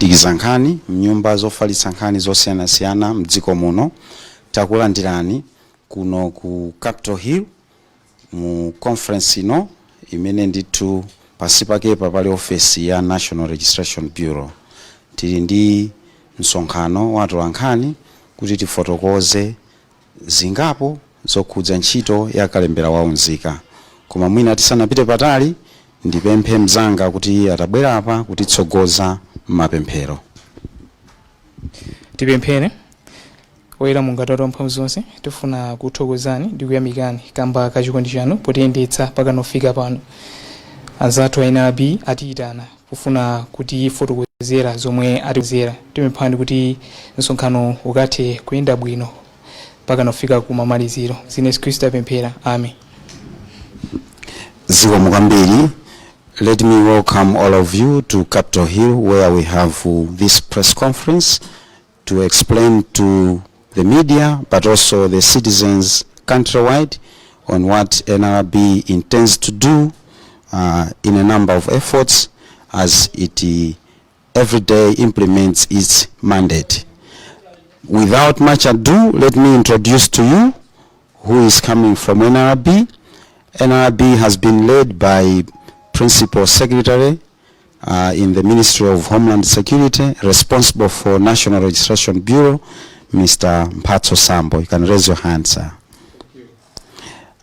Tikiza nkhani mnyumba zofalitsa nkhani zosiyanasiyana mdziko muno, takulandirani kuno ku Capitol Hill mu conference ino imene ndithu pasi pakepa pali ofesi ya National Registration Bureau. Tili ndi msonkhano wa atolankhani kuti tifotokoze zingapo zokhudza ntchito ya kalembera wa unzika. Koma mwina tisanapite patali, ndipemphe mzanga kuti atabwera apa kutitsogoza m'mapemphero. Tipemphere. Oyera Mulungu, Atate wamphamvu zonse, tifuna kuthokozani ndi kuyamikani kamba ka chikondi chanu potiyendetsa pakanofika pano. Anzathu a NRB atiyitana kufuna kutifotokozera zomwe atikonzera. Tipemphani kuti msonkhano ukathe kuyenda bwino pakanofika kumamaliziro. Zina Yesu Khristu apemphera, amen. Zikomo kwambiri. Let me welcome all of you to Capitol Hill, where we have this press conference to explain to the media but also the citizens countrywide on what NRB intends to do in a number of efforts as it every day implements its mandate. Without much ado, let me introduce to you who is coming from NRB. NRB has been led by Principal Secretary in the Ministry of Homeland Security, responsible for National Registration Bureau, Mr. Mphatso Sambo. You can raise your hand, sir.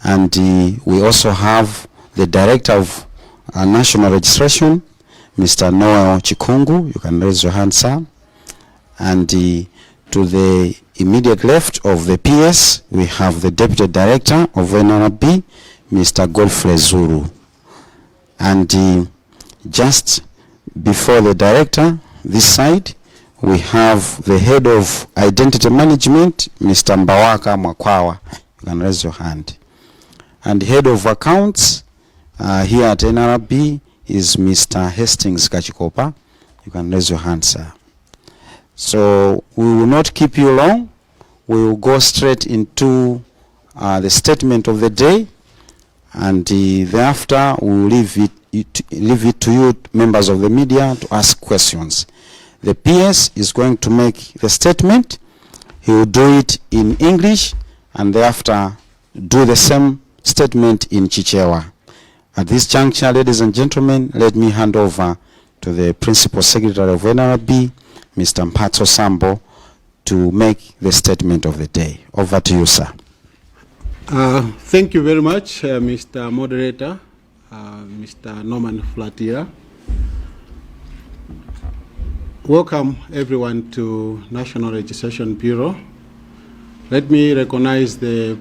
And we also have the Director of National Registration, Mr. Noel Chikungu. You can raise your hand, sir. And to the immediate left of the PS, we have the Deputy Director of NRB, Mr. Godfrey Zulu. And just before the director, this side, we have the head of identity management, Mr. Mbawaka Mwakwawa. You can raise your hand. And head of accounts here at NRB is Mr. Hastings Kachikopa. You can raise your hand, sir. So we will not keep you long. We will go straight into the statement of the day, and thereafter we will leave it to you, members of the media, to ask questions. The PS is going to make the statement. He will do it in English and thereafter do the same statement in Chichewa. At this juncture, ladies and gentlemen, let me hand over to the Principal Secretary of NRB, Mr. Mphatso Sambo, to make the statement of the day. Over to you, sir. Thank you very much, Mr. Moderator, Mr. Norman Flatira. Welcome everyone to National Registration Bureau. Let me recognize the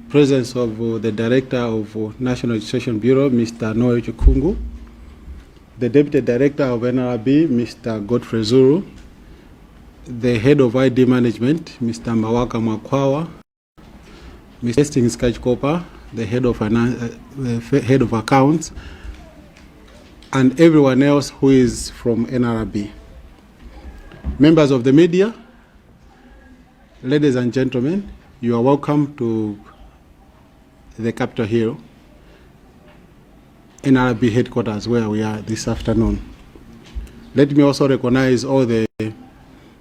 presence of the Director of National Registration Bureau, Mr. Noel Chikungu, the Deputy Director of NRB, Mr. Godfrey Zulu, the Head of ID Management, Mr. Mawaka Mwakwawa, Mr. Hastings Kachikopa, the head of finance, the head of accounts, and everyone else who is from NRB. Members of the media, ladies and gentlemen, you are welcome to the Capitol Hill, NRB headquarters, where we are this afternoon. Let me also recognize all the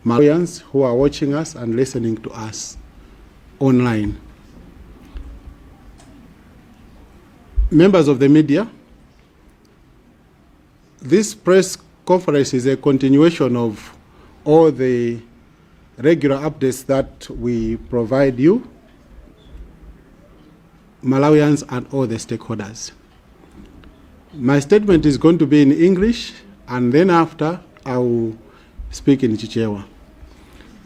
Malawians who are watching us and listening to us online. Members of the media, this press conference is a continuation of all the regular updates that we provide you, Malawians and all the stakeholders. My statement is going to be in English, and then after I will speak in Chichewa.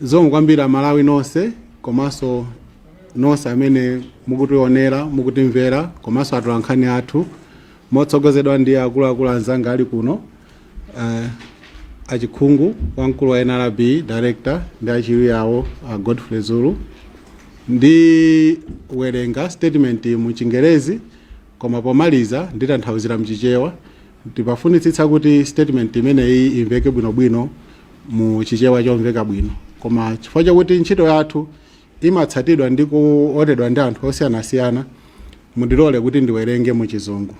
Zikomo kwambiri Amalawi nonse komanso nonse amene mukutionera, mukutimvera, komanso atolankhani athu motsogozedwa ndi akuluakulu anzanga ali kuno, Achikhungu, wamkulu wa NRB director, ndi achiwiri awo Godfrey Zulu. Ndiwerenga statement mu Chingerezi, koma pomaliza nditanthauzira mChichewa. Tipafunitsitsa kuti statement imeneyi imveke bwinobwino mu Chichewa chomveka bwino, koma chifukwa chakuti ntchito yathu imatsatidwa ndi kuonedwa ndi anthu osiyanasiyana, mundilole kuti ndiwerenge mu Chizungu.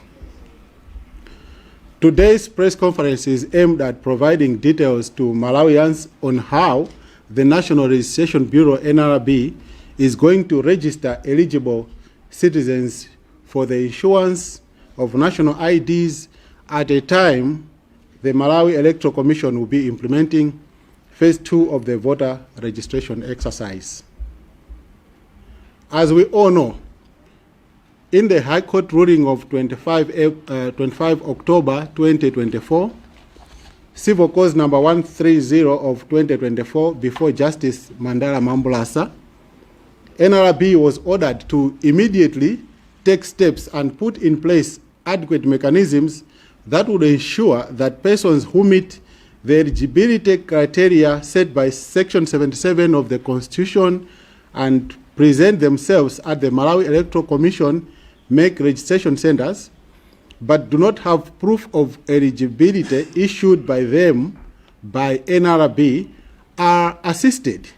Today's press conference is aimed at providing details to Malawians on how the National Registration Bureau, NRB, is going to register eligible citizens for the issuance of national IDs at a time the Malawi Electoral Commission will be implementing phase 2 of the voter registration exercise. As we all know, in the High Court ruling of 25 October 2024, Civil Cause number 130 of 2024 before Justice Mandala Mambulasa, NRB was ordered to immediately take steps and put in place adequate mechanisms that would ensure that persons who meet the eligibility criteria set by Section 77 of the Constitution and present themselves at the Malawi Electoral Commission MEC registration centers, but do not have proof of eligibility issued by them by NRB, are assisted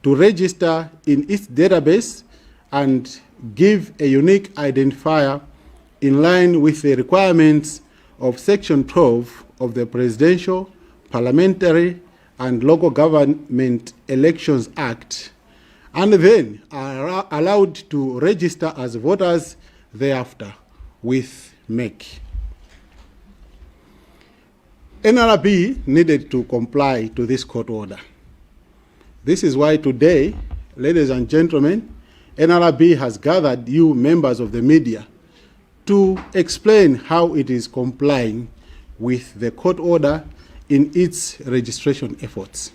to register in its database and give a unique identifier in line with the requirements of Section 12 of the Presidential, Parliamentary, and Local Government Elections Act, and then are allowed to register as voters thereafter with MEC. NRB needed to comply to this court order. This is why today, ladies and gentlemen, NRB has gathered you members of the media to explain how it is complying with the court order in its registration efforts.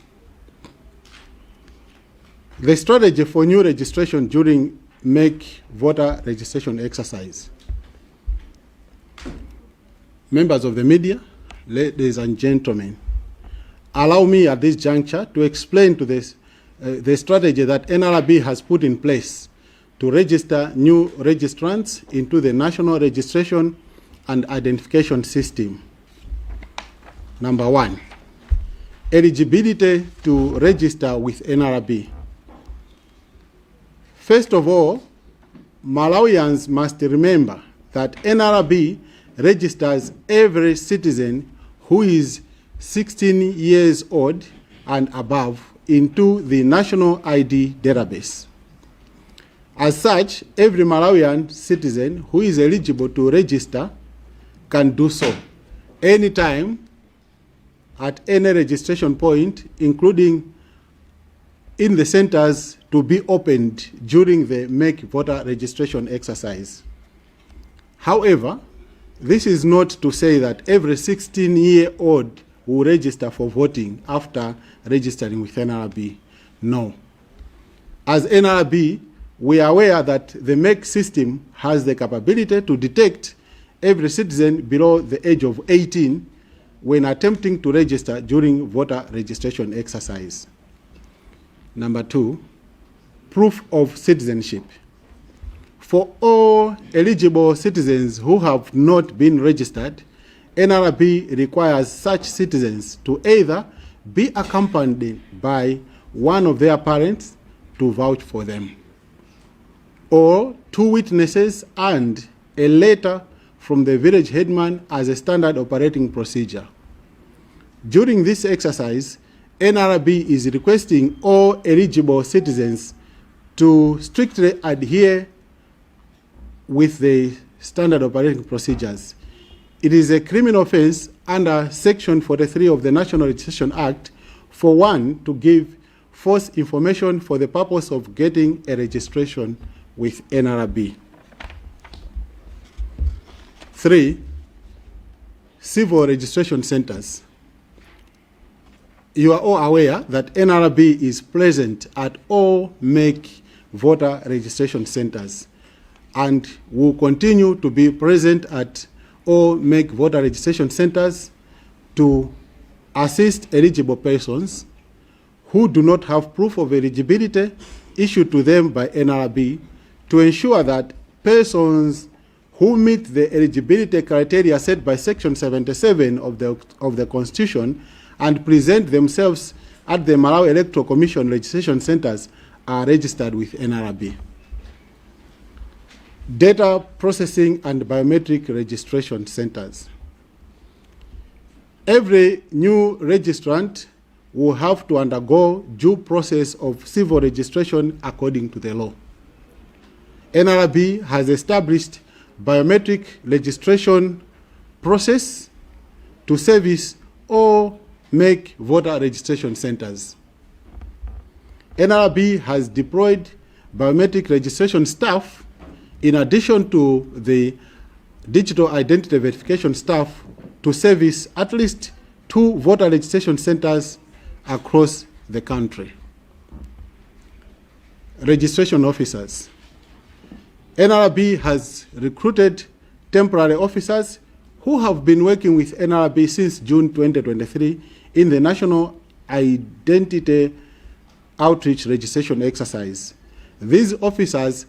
The strategy for new registration during MEC voter registration exercise. Members of the media, ladies and gentlemen, allow me at this juncture to explain to this the strategy that NRB has put in place to register new registrants into the National Registration and Identification System. Number one, eligibility to register with NRB. First of all, Malawians must remember that NRB registers every citizen who is 16 years old and above into the National ID database. As such, every Malawian citizen who is eligible to register can do so anytime at any registration point, including in the centers to be opened during the MEC voter registration exercise. However, this is not to say that every 16-year-old will register for voting after registering with NRB. No. As NRB, we are aware that the MEC system has the capability to detect every citizen below the age of 18 when attempting to register during voter registration exercise. Number two, proof of citizenship. For all eligible citizens who have not been registered, NRB requires such citizens to either be accompanied by one of their parents to vouch for them, or two witnesses and a letter from the village headman as a standard operating procedure. During this exercise, NRB is requesting all eligible citizens to strictly adhere with the standard operating procedures. It is a criminal offense under Section 43 of the National Registration Act for one to give false information for the purpose of getting a registration with NRB. Three, civil registration centers. You are all aware that NRB is present at all MEC voter registration centers and will continue to be present at all MEC voter registration centers to assist eligible persons who do not have proof of eligibility issued to them by NRB to ensure that persons who meet the eligibility criteria set by Section 77 of the Constitution and present themselves at the Malawi Electoral Commission registration centers are registered with NRB. Data processing and biometric registration centers. Every new registrant will have to undergo due process of civil registration according to the law. NRB has established biometric registration process to service all MEC voter registration centers. NRB has deployed biometric registration staff in addition to the digital identity verification staff to service at least two voter registration centers across the country. Registration officers. NRB has recruited temporary officers who have been working with NRB since June 2023 in the National Identity Outreach Registration Exercise. These officers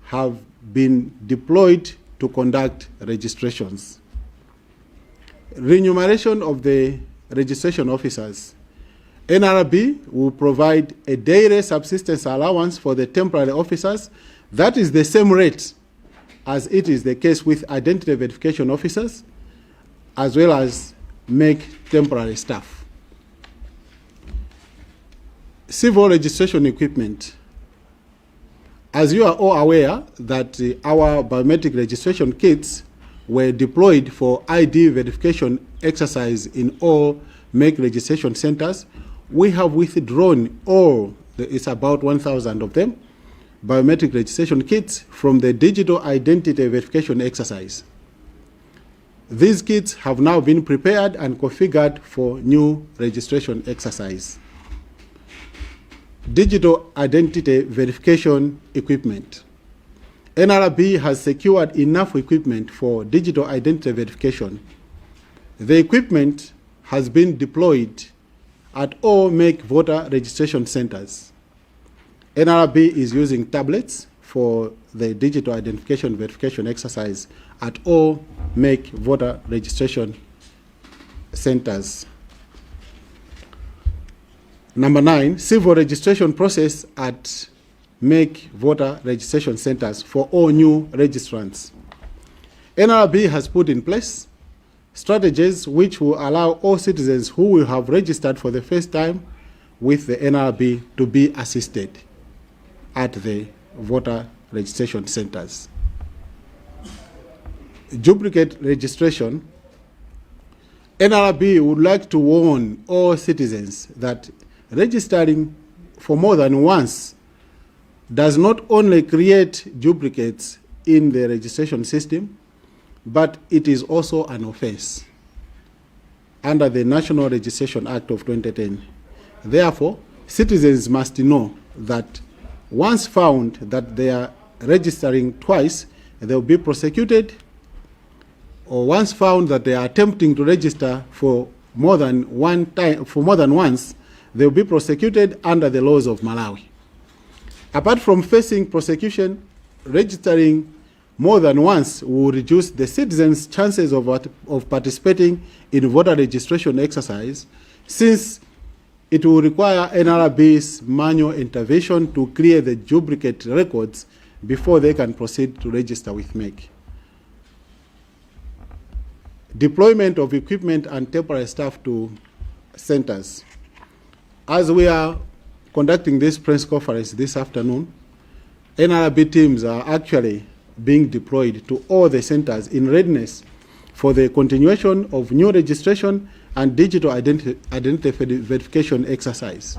have been deployed to conduct registrations. Remuneration of the registration officers. NRB will provide a daily subsistence allowance for the temporary officers. That is the same rate as it is the case with identity verification officers, as well as MEC temporary staff. Civil registration equipment. As you are all aware that our biometric registration kits were deployed for ID verification exercise in all MEC registration centers, we have withdrawn all, it's about 1,000 of them, biometric registration kits from the digital identity verification exercise. These kits have now been prepared and configured for new registration exercise. Digital identity verification equipment. NRB has secured enough equipment for digital identity verification. The equipment has been deployed at all MEC voter registration centers. NRB is using tablets for the digital identification verification exercise at all MEC voter registration centers. Number 9, civil registration process at MEC voter registration centers for all new registrants. NRB has put in place strategies which will allow all citizens who will have registered for the first time with the NRB to be assisted at the voter registration centers. Duplicate registration. NRB would like to warn all citizens that registering for more than once does not only create duplicates in the registration system, but it is also an offense under the National Registration Act of 2010. Therefore, citizens must know that once found that they are registering twice, they will be prosecuted, or once found that they are attempting to register for more than one time, for more than once, they will be prosecuted under the laws of Malawi. Apart from facing prosecution, registering more than once will reduce the citizens' chances of participating in voter registration exercise, since it will require NRB's manual intervention to clear the duplicate records before they can proceed to register with MEC. Deployment of equipment and temporary staff to centers. As we are conducting this press conference this afternoon, NRB teams are actually being deployed to all the centers in readiness for the continuation of new registration and digital identity verification exercise.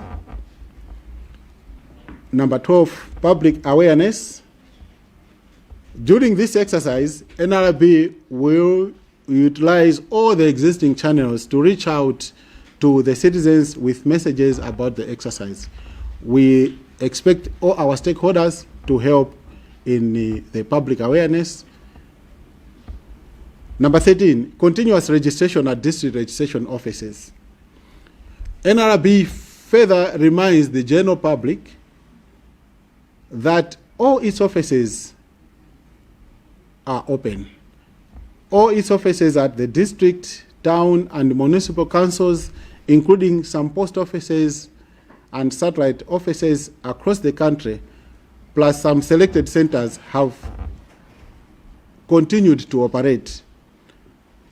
Number 12, public awareness. During this exercise, NRB will utilize all the existing channels to reach out to the citizens with messages about the exercise. We expect all our stakeholders to help in the public awareness. Number 13, continuous registration at district registration offices. NRB further reminds the general public that all its offices are open. All its offices at the district, town, and municipal councils, including some post offices and satellite offices across the country, plus some selected centers, have continued to operate.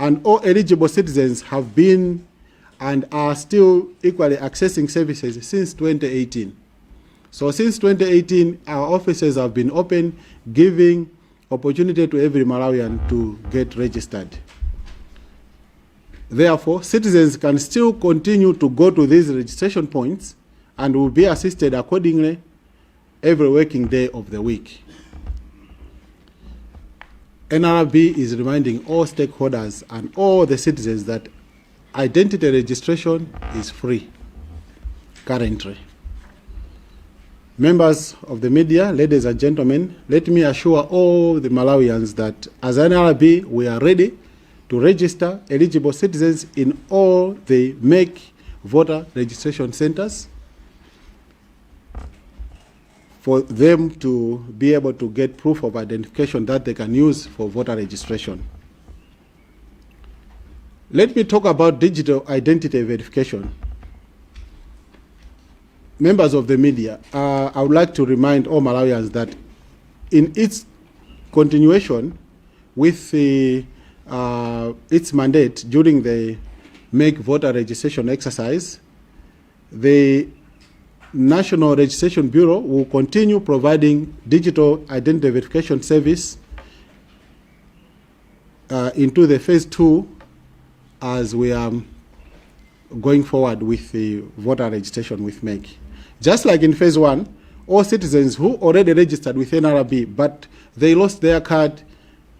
And all eligible citizens have been and are still equally accessing services since 2018. So since 2018, our offices have been open, giving opportunity to every Malawian to get registered. Therefore, citizens can still continue to go to these registration points and will be assisted accordingly every working day of the week. NRB is reminding all stakeholders and all the citizens that identity registration is free currently. Members of the media, ladies and gentlemen, let me assure all the Malawians that as NRB, we are ready to register eligible citizens in all the MEC voter registration centers for them to be able to get proof of identification that they can use for voter registration. Let me talk about digital identity verification. Members of the media, I would like to remind all Malawians that in its continuation with its mandate during the MEC voter registration exercise, the National Registration Bureau will continue providing digital identity verification service into the phase two as we are going forward with the voter registration with MEC. Just like in phase one, all citizens who already registered with NRB but they lost their card,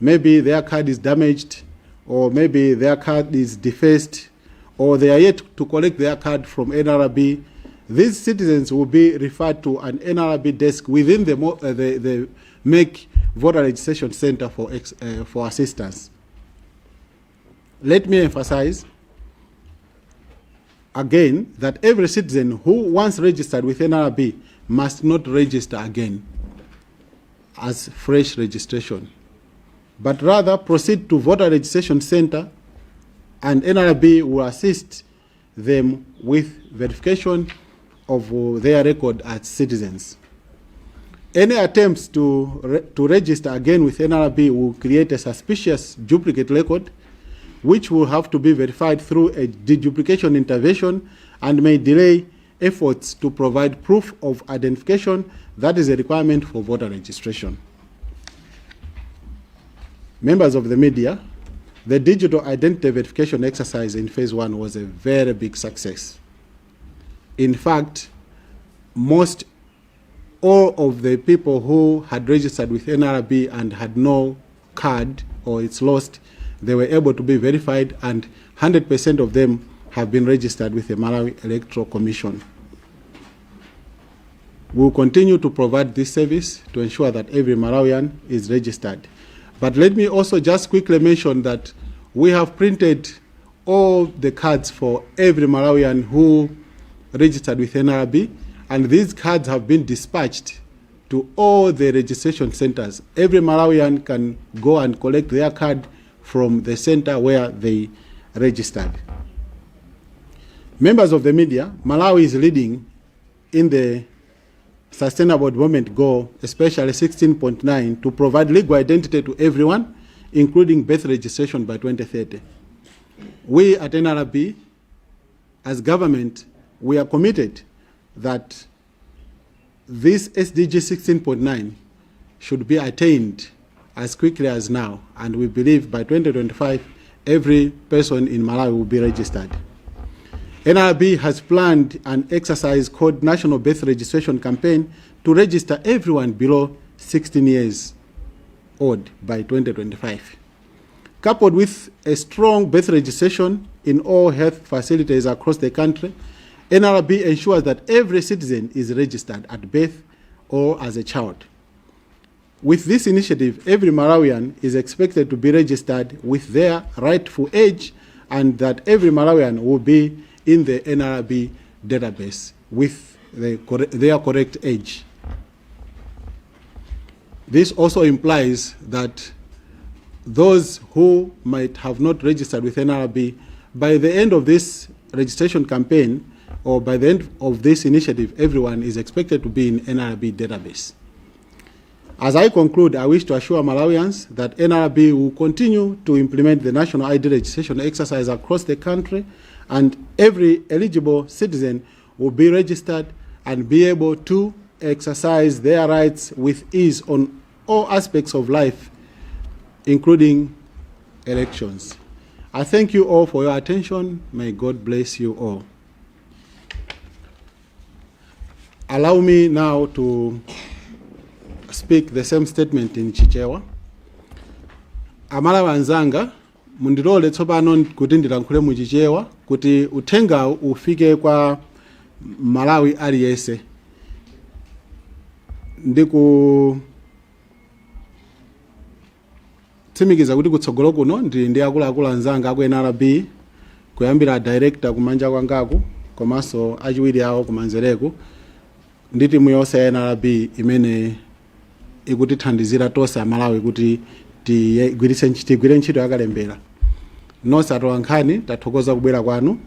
maybe their card is damaged, or maybe their card is defaced, or they are yet to collect their card from NRB, these citizens will be referred to an NRB desk within the MEC voter registration center for assistance. Let me emphasize again that every citizen who once registered with NRB must not register again as fresh registration, but rather proceed to voter registration center, and NRB will assist them with verification of their record as citizens. Any attempts to register again with NRB will create a suspicious duplicate record, which will have to be verified through a deduplication intervention and may delay efforts to provide proof of identification that is a requirement for voter registration. Members of the media, the digital identity verification exercise in phase one was a very big success. In fact, most all of the people who had registered with NRB and had no card or it's lost, they were able to be verified, and 100% of them have been registered with the Malawi Electoral Commission. We will continue to provide this service to ensure that every Malawian is registered. But let me also just quickly mention that we have printed all the cards for every Malawian who registered with NRB, and these cards have been dispatched to all the registration centers. Every Malawian can go and collect their card from the center where they registered. Members of the media, Malawi is leading in the Sustainable Development Goal, especially 16.9, to provide legal identity to everyone, including birth registration by 2030. We at NRB, as government, we are committed that this SDG 16.9 should be attained as quickly as now, and we believe by 2025, every person in Malawi will be registered. NRB has planned an exercise called National Birth Registration Campaign to register everyone below 16 years old by 2025. Coupled with a strong birth registration in all health facilities across the country, NRB ensures that every citizen is registered at birth or as a child. With this initiative, every Malawian is expected to be registered with their rightful age, and that every Malawian will be in the NRB database with their correct age. This also implies that those who might have not registered with NRB, by the end of this registration campaign or by the end of this initiative, everyone is expected to be in NRB database. As I conclude, I wish to assure Malawians that NRB will continue to implement the national ID registration exercise across the country, and every eligible citizen will be registered and be able to exercise their rights with ease on all aspects of life, including elections. I thank you all for your attention. May God bless you all. Allow me now to speak the same statement in Chichewa. Amalawi anzanga, mundilole tsopano kuti ndilankhule mu Chichewa kuti uthengawu ufike kwa Mmalawi aliyense. Ndikutsimikiza kuti kutsogolo kuno ndili ndi akuluakulu anzanga aku NRB, kuyambira director kumanja kwangaku komanso achiwiri awo kumanzereku, ndi timu yonse ya NRB imene ikutithandizira tonse Amalawi kuti tigwire ntchito yakalembera. Nonse atolankhani, tathokoza kubwera kwanu,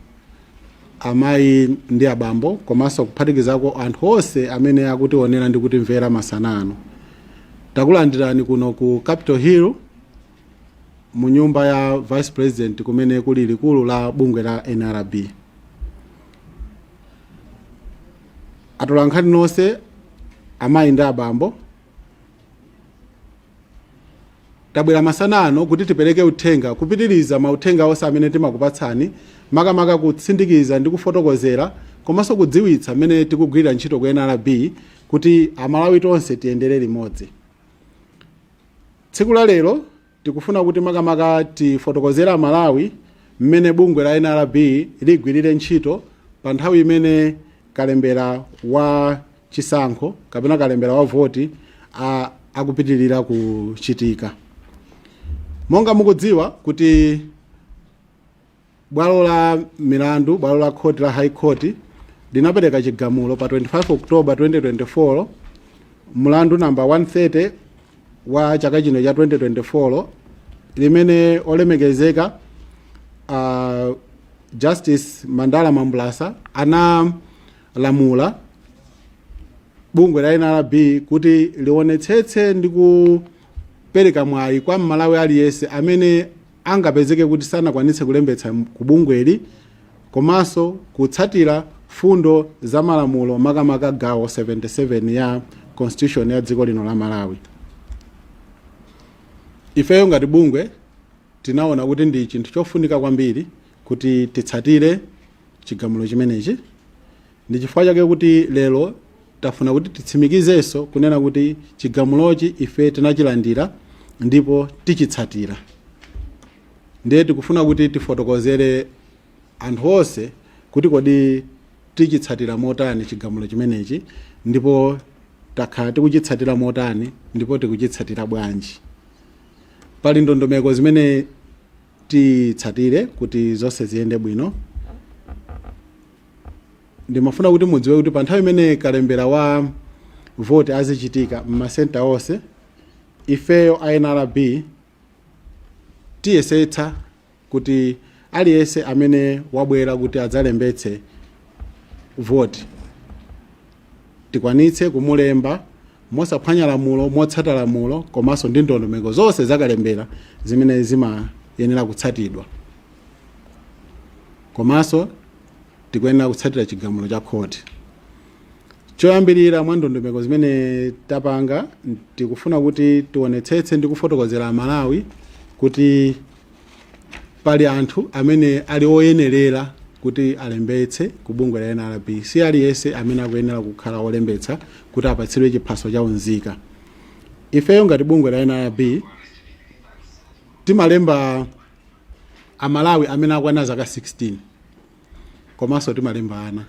amayi ndi abambo, komanso kuphatikizako anthu onse amene akutionera ndi kutimvera masana ano. Takulandirani kuno ku Capital Hill, mu nyumba ya Vice President, kumene kuli likulu la bungwe la NRB. Atolankhani nonse, amayi ndi abambo, tabwera masana ano kuti tipereke uthenga, kupitiriza mauthenga onse amene timakupatsani, makamaka kutsindikiza ndi kufotokozera komanso kudziwitsa mmene tikugwirira ntchito ku NRB kuti Amalawi tonse tiyendere limodzi. Tsiku la lero tikufuna kuti makamaka tifotokozere Amalawi mmene bungwe la NRB ligwirire ntchito pa nthawi imene kalembera wa chisankho kapena kalembera wa voti akupitilira kuchitika. Monga mukudziwa kuti bwalo la milandu, bwalo la khoti la High Court linapereka chigamulo pa 25 October 2024, mlandu namba 130 wa chaka chino cha 2024, limene olemekezeka Justice Mandala Mambulasa analamula bungwe la NRB kuti lionetsetse ndi kupereka mwayi kwa Mmalawi aliyense amene angapezeke kuti sanakwanitse kulembetsa ku bungweli, komanso kutsatira fundo za malamulo, makamaka gawo 77 ya constitution ya dziko lino la Malawi. Ifeyo ngati bungwe tinaona kuti ndi chinthu chofunika kwambiri kuti titsatire chigamulo chimenechi. Ndi chifukwa chake kuti lero tafuna kuti titsimikizenso kunena kuti chigamulochi ife tinachilandira ndipo tichitsatira. Ndiye tikufuna kuti tifotokozere anthu onse kuti kodi tichitsatira motani chigamulo chimenechi, ndipo takhala tikuchitsatira motani, ndipo tikuchitsatira bwanji. Pali ndondomeko zimene titsatire kuti zonse ziyende bwino. Ndimafuna kuti mudziwe kuti pa nthawi imene kalembera wa voti azichitika m'masenta onse, ifeyo a NRB tiyesetsa kuti aliyense amene wabwera kuti adzalembetse voti tikwanitse kumulemba mosaphwanya lamulo, motsata lamulo komanso ndi ndondomeko zonse zakalembera zimene zimayenera kutsatidwa. Komanso tikuyenera kutsatira chigamulo cha khoti. Choyambirira mwa ndondomeko zimene tapanga, tikufuna kuti tionetsetse ndi kufotokozera Amalawi kuti pali anthu amene ali oyenerera kuti alembetse ku bungwe la NRB. Si aliyense amene akuyenera kukhala olembetsa kuti apatsidwe chiphaso cha unzika. Ifeyo ngati bungwe la NRB timalemba Amalawi amene akwana zaka 16, komanso timalemba ana.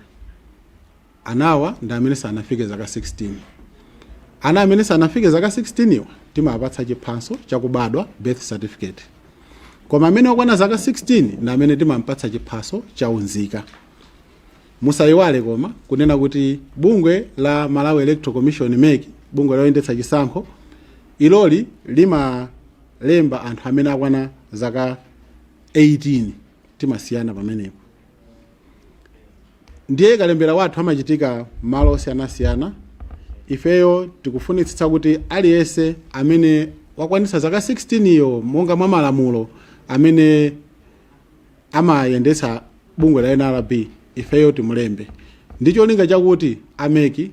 Anawa ndi amene sanafike zaka 16. Ana amene sanafike zaka 16 iwa timawapatsa chiphaso chakubadwa, birth certificate. Koma amene wakwana zaka 16 ndi amene timampatsa chiphaso cha unzika. Musayiwale koma kunena kuti bungwe la Malawi Electoral Commission, MEC, bungwe loyendetsa chisankho, iloli limalemba anthu amene akwana zaka 18. Timasiyana pamenepo. Ndiye kalembera wathu amachitika malo osiyanasiyana. Ifeyo tikufunitsitsa kuti aliyense amene wakwanitsa zaka 16 iyo, monga mwa malamulo amene amayendetsa bungwe la NRB, ifeyo timulembe ndi cholinga chakuti a MEC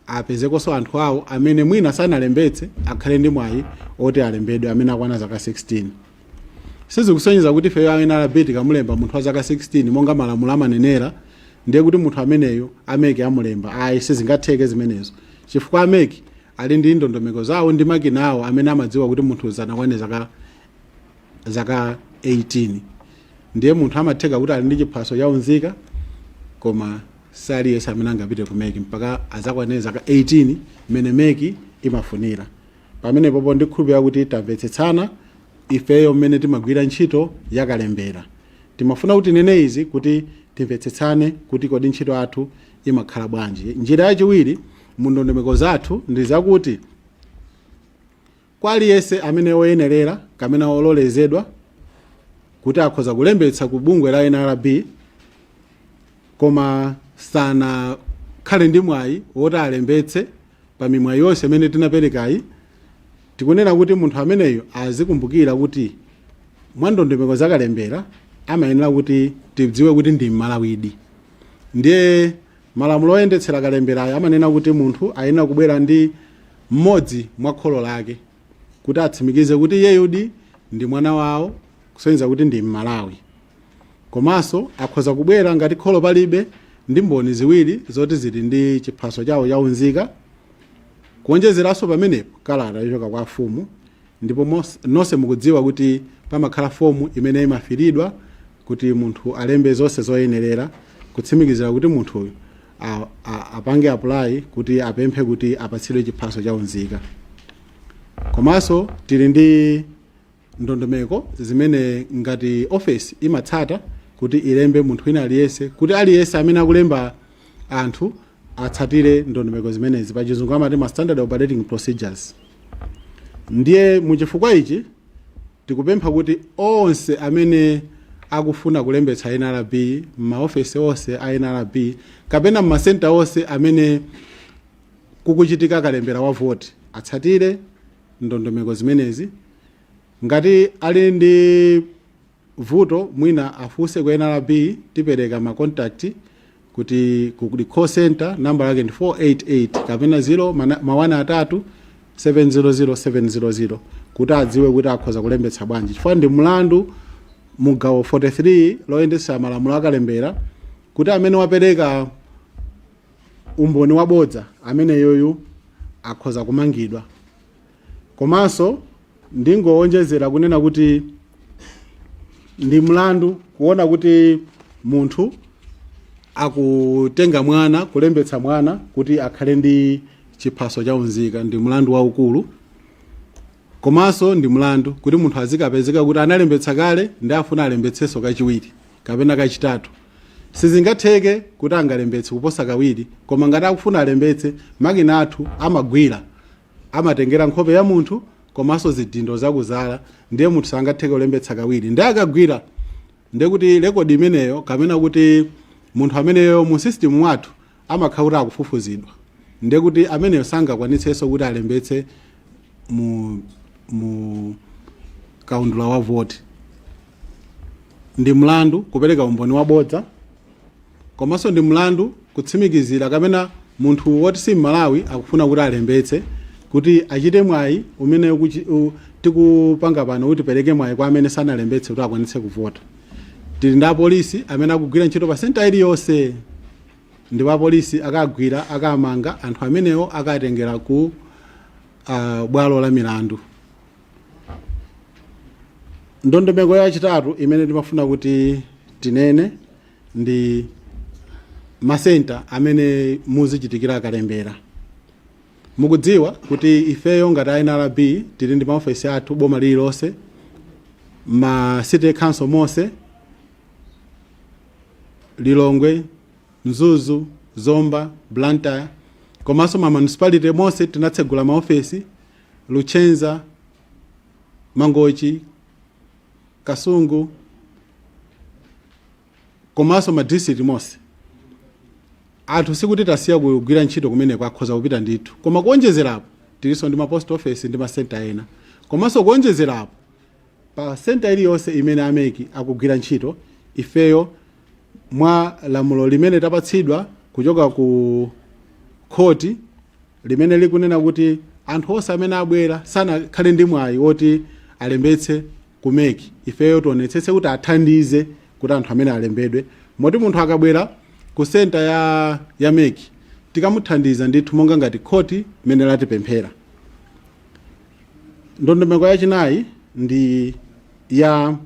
apezekonso anthu awo amene mwina sanalembetse, akhale ndi mwayi oti alembedwe amene akwana zaka 16. Sizikusonyeza kuti ifeyo a NRB tikamulemba munthu wa zaka 16 monga malamulo amanenera, ndiye kuti munthu ameneyo a MEC amulemba. Ayi, sizingatheke zimenezo, chifukwa a MEC ali ndi ndondomeko zawo ndi makina awo amene amadziwa kuti munthu sanakwane zaka 18. Ndiye munthu amatheka kuti ali ndi chiphaso chaunzika, koma saliyense amene angapite ku MEC mpaka azakwane zaka 18 mmene MEC imafunira. Pamenepopo ndikhulupirira kuti tamvetsetsana ifeyo mmene timagwira ntchito yakalembera. Timafuna kuti tinene izi kuti timvetsetsane kuti kodi ntchito yathu imakhala bwanji. Njira yachiwiri mu ndondomeko zathu ndi zakuti kwa aliyense amene woyenerera kapena wololezedwa kuti akhoza kulembetsa ku bungwe la NRB, koma sanakhale ndi mwayi woti alembetse pa mimwayi yonse imene tinaperekayi, tikunena kuti munthu ameneyo azikumbukira kuti mwa ndondomeko zakalembera amayenera kuti tidziwe kuti ndi Mmalawidi. Ndiye malamulo oyendetsera kalemberayo amanena kuti munthu ayenera kubwera ndi mmodzi mwa kholo lake kuti atsimikize kuti iyeyudi ndi mwana wawo, kusonyeza kuti ndi Mmalawi. Komanso akhoza kubwera, ngati kholo palibe, ndi mboni ziwiri zoti zili ndi chiphaso chawo chaunzika. Kuonjezeranso pamenepo, kalata yochoka kwa afumu. Ndipo nonse mukudziwa kuti pamakhala fomu imene imafiridwa kuti munthu alembe zonse zoyenerera kutsimikizira kuti munthuyu apange apply kuti apemphe kuti apatsidwe chiphaso chaunzika. Komanso tili ndi ndondomeko zimene ngati office imatsata kuti ilembe munthu wina aliyense, kuti aliyense amene akulemba anthu atsatire ndondomeko zimenezi. Pachizungu amati ma standard operating procedures. Ndiye muchifukwa ichi tikupempha kuti onse amene akufuna kulembetsa NRB m'maofesi onse a NRB kapena m'masenta onse amene kukuchitika kalembera wa voti atsatire ndondomeko zimenezi. Ngati ali ndi vuto mwina afunse ku NRB, tipereka ma contact kuti ku call center namba yake ndi 488 kapena 0 mawana atatu 700 700, kuti adziwe kuti akhoza kulembetsa bwanji, chifukwa ndi mlandu mu gawo 43 loyendetsa malamulo akalembera kuti amene wapereka umboni wabodza, ameneyoyu akhoza kumangidwa. Komanso ndingowonjezera kunena kuti ndi mlandu kuona kuti munthu akutenga mwana, kulembetsa mwana kuti akhale ndi chiphaso chaunzika, ndi mlandu waukulu. Komanso ndi mlandu kuti munthu azikapezeka kuti analembetsa kale ndi afuna alembetsenso kachiwiri kapena kachitatu. Sizingatheke kuti angalembetse kuposa kawiri, koma ngati akufuna alembetse, makina athu amagwira, amatengera nkhope ya munthu komanso zidindo zakuzala. Ndiye munthu sangatheke kulembetsa kawiri. Ndi akagwira, ndiye kuti rekodi imeneyo kapena kuti munthu ameneyo mu system mwathu amakhala kuti akufufuzidwa. Ndiye kuti ameneyo sangakwanitsenso kuti alembetse mu kaundula wa voti. Ndi mlandu kupereka umboni wabodza, komanso ndi mlandu kutsimikizira kapena munthu woti si Mmalawi akufuna kuti alembetse kuti achite mwayi umene tikupanga pano kuti pereke mwayi kwa amene sanalembetse kuti akwanitse kuvota. Tili ndi apolisi amene akugwira ntchito pa senta iliyonse, ndipo apolisi akagwira, akamanga anthu amenewo, akatengera ku bwalo la milandu. Ndondomeko yachitatu imene timafuna kuti tinene ndi masenta amene muzichitikira kalembera. Mukudziwa kuti ifeyo ngati NRB tili ndi maofesi athu boma lililonse, ma city council monse, Lilongwe, Mzuzu, Zomba, Blantyre, komanso ma municipality monse tinatsegula maofesi, Luchenza, Mangochi, Kasungu, komanso ma district monse. Anthu sikuti tasiya kugwira ntchito kumeneko, akhoza kupita ndithu, koma kuonjezerapo tilinso ndi ma post office ndi ma center ena. Komanso kuonjezerapo, pa center iliyonse imene a MEC akugwira ntchito, ifeyo mwa lamulo limene tapatsidwa kuchoka ku khoti limene likunena kuti anthu onse amene abwera sanakhale ndi mwayi woti alembetse ku MEC, ifeyo tionetsetse kuti athandize kuti anthu amene alembedwe, moti munthu akabwera ku center ya MEC tikamuthandiza ndithu monga ngati khoti limene latipemphera. Ndondomeko yachinayi ndi ya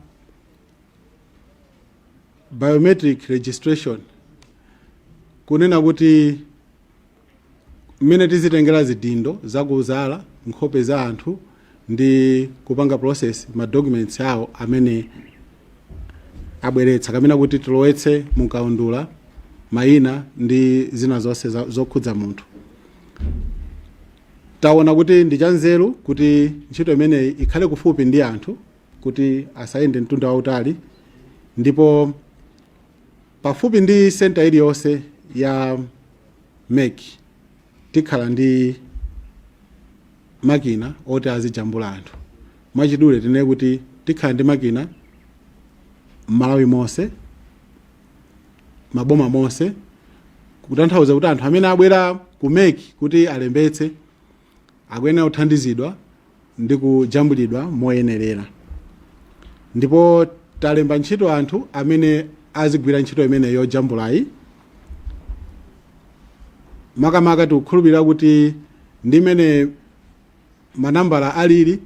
biometric registration, kunena kuti mmene tizitengera zidindo zakuzala, nkhope za anthu ndi kupanga process ma documents awo amene abweretsa, kapena kuti tilowetse mukaundula mayina ndi zina zonse zokhudza munthu. Taona kuti ndi chanzeru kuti ntchito imeneyi ikhale kufupi ndi anthu kuti asayende mtunda wautali, ndipo pafupi ndi center iliyonse ya MEC tikhala ndi makina oti azijambula anthu. Mwachidule tinene kuti tikhala ndi makina m'Malawi monse, maboma monse, kutanthauza kuti anthu amene abwera ku MEC kuti alembetse akuyenera kuthandizidwa ndi kujambulidwa moyenerera. Ndipo talemba ntchito anthu amene azigwira ntchito imene yojambulayi. Makamaka tikukhulupirira kuti ndi imene manambala alili,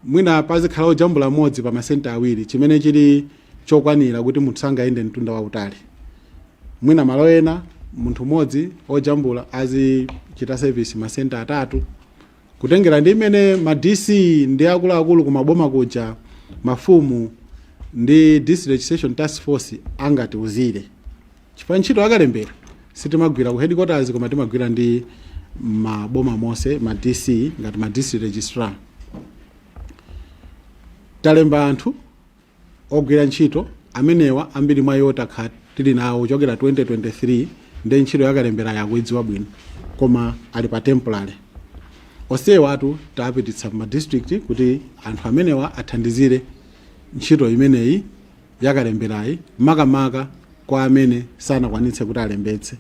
mwina pazikhala ojambula mmodzi pa masenta awiri, chimene chili chokwanira kuti munthu sangayende mtunda wautali. Mwina malo ena munthu mmodzi ojambula azichita service masenta atatu, kutengera ndi imene ma DC ndi akuluakulu kumaboma kuja, mafumu ndi District Registration Task Force angatiuzire, chifukwa ntchito yakalembera sitimagwira ku headquarters, koma timagwira ndi maboma monse, ma DC ngati ma district registrar. Talemba anthu ogwira ntchito amenewa, ambiri mwa iwo takhala tili nawo kuchokera 2023, ndi ntchito yakalembera yakuidziwa bwino, koma ali pa temporary. Onsewa tapititsa ma district kuti anthu amenewa athandizire ntchito imeneyi yakalemberayi, makamaka kwa amene sanakwanitse kuti alembetse.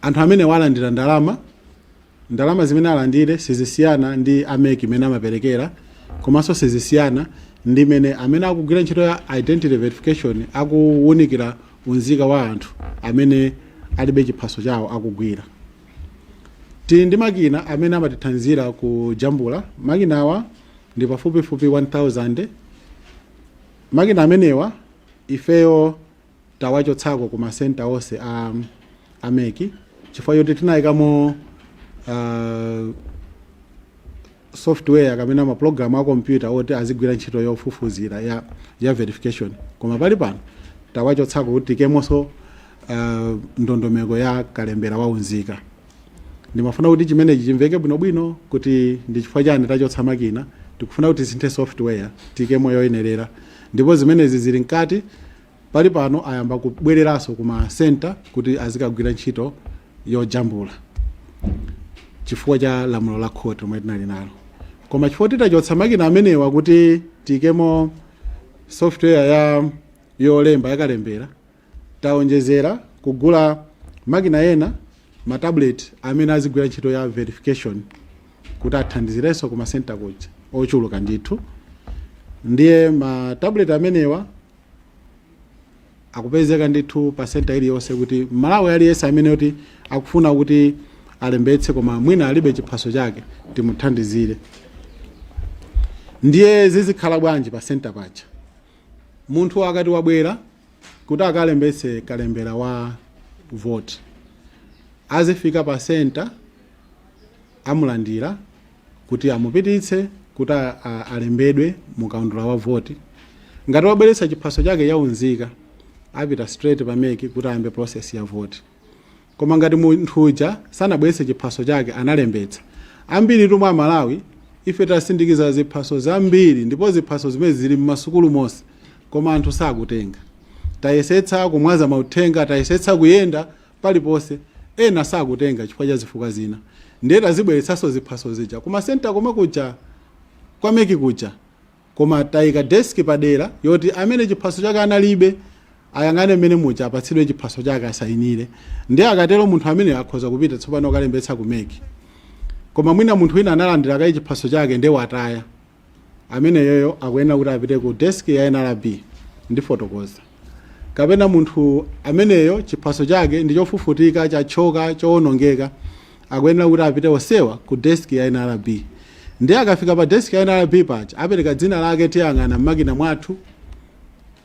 Anthu amene walandira ndalama, ndalama zimene alandire sizisiyana ndi a MEC imene amaperekera, komanso sizisiyana ndi imene amene akugwira ntchito ya identity verification, akuwunikira unzika wa anthu amene alibe chiphaso chawo, akugwira. Tili ndi makina amene amatithandizira kujambula. Makinawa ndi pafupifupi 1000. Makina amenewa ifeyo tawachotsako ku masenta onse a MEC chifukwa choti tinayikamo software kapena mapulogalamu a kompyuta oti azigwira ntchito yofufuzira ya verification. Koma pali pano tawachotsako kuti tikemonso ndondomeko ya kalembera wa unzika. Ndimafuna kuti chimenechi chimveke bwinobwino kuti ndi chifukwa chani tachotsa makina. Tikufuna kuti tisinthe software, tikemo yoyenerera, ndipo zimenezi zili mkati. Pali pano ayamba kubwereranso ku ma center kuti azikagwira ntchito yojambula chifukwa cha lamulo la khoti lomwe tinali nalo. Koma chifukwa titachotsa makina amenewa kuti tikemo software ya yolemba yakalembera, taonjezera kugula makina ena, ma tablet amene azigwira ntchito ya verification kuti athandizirenso ku masenta kuja ochuluka ndithu. Ndiye ma tablet amenewa akupezeka ndithu pa senta iliyonse kuti Malawi aliyense amene kuti akufuna kuti alembetse koma mwina alibe chiphaso chake timuthandizire. Ndiye zizikhala bwanji pa senta paja? Munthu akati wabwera kuti akalembetse kalembera wa vote, azifika pa senta, amulandira kuti amupititse kuti alembedwe mukaundula wa voti. Ngati wabweretsa chiphaso chake chaunzika, apita straight pa MEC kuti ayambe process ya voti. Koma ngati munthu uja sanabweretse chiphaso chake, analembetsa, ambiri tumwe Amalawi ife tasindikiza ziphaso zambiri, ndipo ziphaso zimene zili mmasukulu monse, koma anthu sakutenga. Tayesetsa kumwaza mauthenga, tayesetsa kuyenda paliponse, ena sakutenga chifukwa cha zifukwa zina. Ndiye tazibweretsanso ziphaso zija kumasenta komwe kuja kwa MEC kuja, koma tayika desk padera yoti amene chiphaso chake analibe ayang'ane mmene muja, apatsidwe chiphaso chake, asayinire. Ndiye akatero munthu amene akhoza kupita tsopano kalembetsa ku MEC. Koma mwina munthu wina analandira kayi chiphaso chake ndiye wataya, ameneyoyo akuyenera kuti apite ku desk ya NRB, ndifotokoza. Kapena munthu ameneyo chiphaso chake ndi chofufutika, chachoka, chowonongeka, akuyenera kuti apite osewa ku desk ya NRB. Ndiye akafika pa desk ya NRB paja, apereka dzina lake, tiyang'ana mmakina mwathu,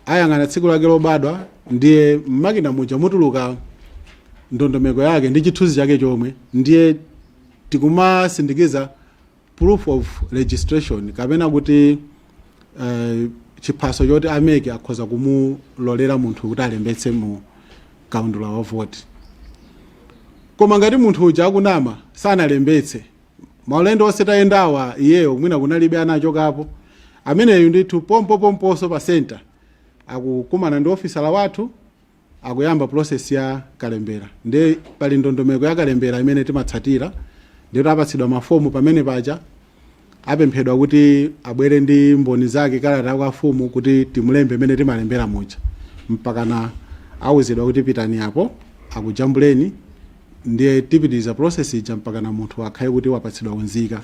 ayang'ana tsiku lake lobadwa, ndiye mmakina muja mutuluka ndondomeko yake ndi chithunzi chake chomwe. Ndiye tikumasindikiza proof of registration kapena kuti chiphaso choti a MEC akhoza kumulolera munthu kuti alembetse mu kaundula wa voti. Koma ngati munthu uja akunama, sanalembetse maulendo onse tayendawa, iyeyo mwina kunalibe, anachokapo, ameneyu ndithu pompopomponso pa center akukumana ndi ofisala wathu, akuyamba process ya kalembera. Ndiye pali ndondomeko ya kalembera imene timatsatira. Ndiye apatsidwa mafomu pamene paja, apemphedwa kuti abwere ndi mboni zake, kalata kwa fumu, kuti timulembe imene timalembera muja, mpakana awuzidwa kuti pitani apo akujambuleni. Ndiye tipitiriza process ija mpakana munthu akhale kuti wapatsidwa unzika,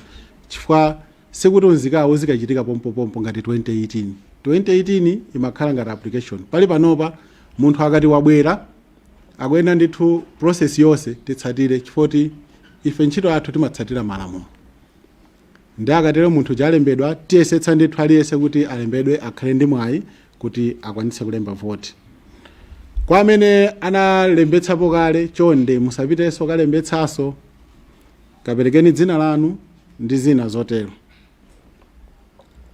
chifukwa sikuti unzikawo uzikachitika pompopompo ngati 2018. 2018 imakhala ngati application. Pali panopa munthu akati wabwera, akuyenda ndithu process yonse titsatire, chifukwa ife ntchito yathu timatsatira malamulo. Ndi akatero munthu alembedwa, tiyesetsa ndithu aliyense kuti alembedwe, akhale ndi mwayi kuti akwanitse kulemba voti. Kwa amene analembetsapo kale, chonde musapitenso kalembetsanso, kaperekeni dzina lanu ndi zina zotero.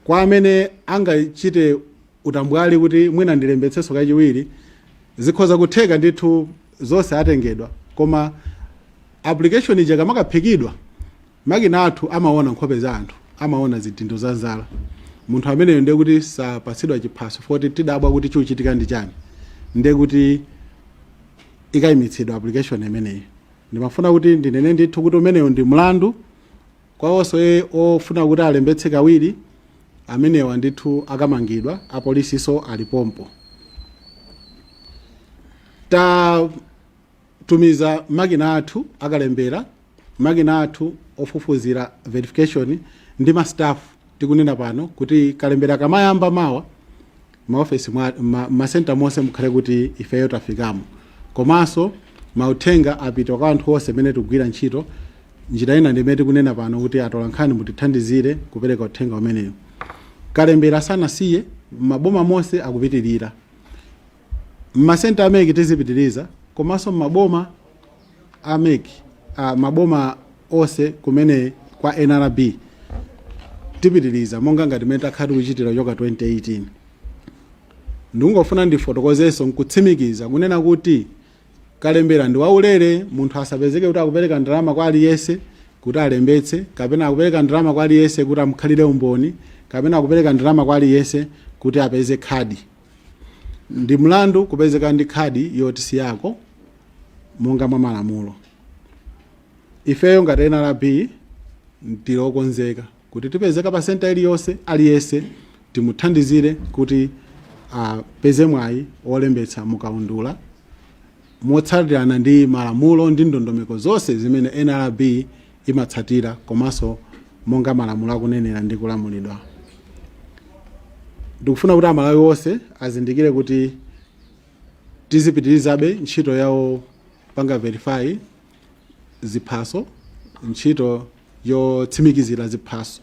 Kwa amene angachite utambwali kuti mwina ndilembetsenso kachiwiri, zikhoza kutheka ndithu, zonse atengedwa, koma application ija kamakaphikidwa, makina athu amaona nkhope za anthu, amaona zidindo za zala. Munthu ameneyo ndiye kuti sapatsidwa chiphaso, foti tidabwa kuti chikuchitika ndi chani, ndiye kuti ikayimitsidwa application imeneyi. Ndimafuna kuti ndinene ndithu kuti umeneyo ndi mlandu kwa onse ofuna kuti alembetse kawiri. Amenewa ndithu akamangidwa, apolisiso alipompo. Tatumiza makina athu akalembera, makina athu ofufuzira verification ndi ma staff tikunena pano, kuti kalembera kamayamba mawa, maofesi mwa masenta monse mukhale kuti ifeyo tafikamo. Komanso mauthenga apita kwa anthu onse amene tikugwira ntchito. Njira ina ndimene tikunena pano kuti atolankhani mutithandizire kupereka uthenga umeneyo. Kalembera sanasiye, maboma monse akupitirira, mmasenta a MEC tizipitiriza, komanso maboma a MEC, maboma onse kumene kwa NRB tipitiriza, monga ngati mmene takhala tikuchitira choka 2018. Ndikungofuna ndifotokozenso nkutsimikiza kunena kuti kalembera ndi waulere. Munthu asapezeke kuti akupereka ndalama kwa aliyense kuti alembetse, kapena akupereka ndalama kwa aliyense kuti amukhalire umboni, kapena akupereka ndalama kwa aliyense kuti apeze khadi. Ndi mlandu kupezeka ndi khadi yoti si yako monga mwa malamulo. Ifeyo ngati NRB tilokonzeka kuti tipezeka pa senta iliyonse, aliyense timuthandizire kuti apeze mwayi olembetsa mukaundula motsatirana ndi malamulo ndi ndondomeko zonse zimene NRB imatsatira, komanso monga malamulo akunenera ndi kulamulidwa. Ndikufuna kuti Amalawi onse azindikire kuti tizipitirizabe ntchito yawo panga verify ziphaso, ntchito yotsimikizira ziphaso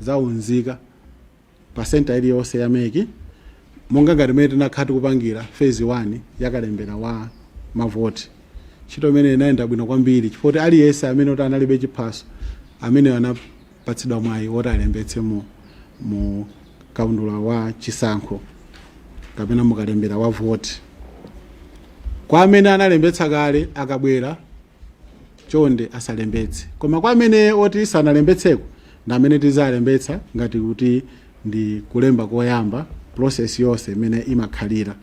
za unzika pa senta iliyonse ya MEC, monga ngati mmene tinakhala tikupangira phase 1 yakalembera wa mavoti. Ntchito imene inayenda bwino kwambiri, chifukwa kuti aliyense amene kuti analibe chiphaso, amene anapatsidwa mwayi woti alembetse mu kaundula wa chisankho kapena mukalembera wa voti. Kwa amene analembetsa kale, akabwera chonde asalembetse, koma kwa amene oti sanalembetseko ndi amene tizalembetsa ngati kuti ndi kulemba koyamba, process yonse imene imakhalira.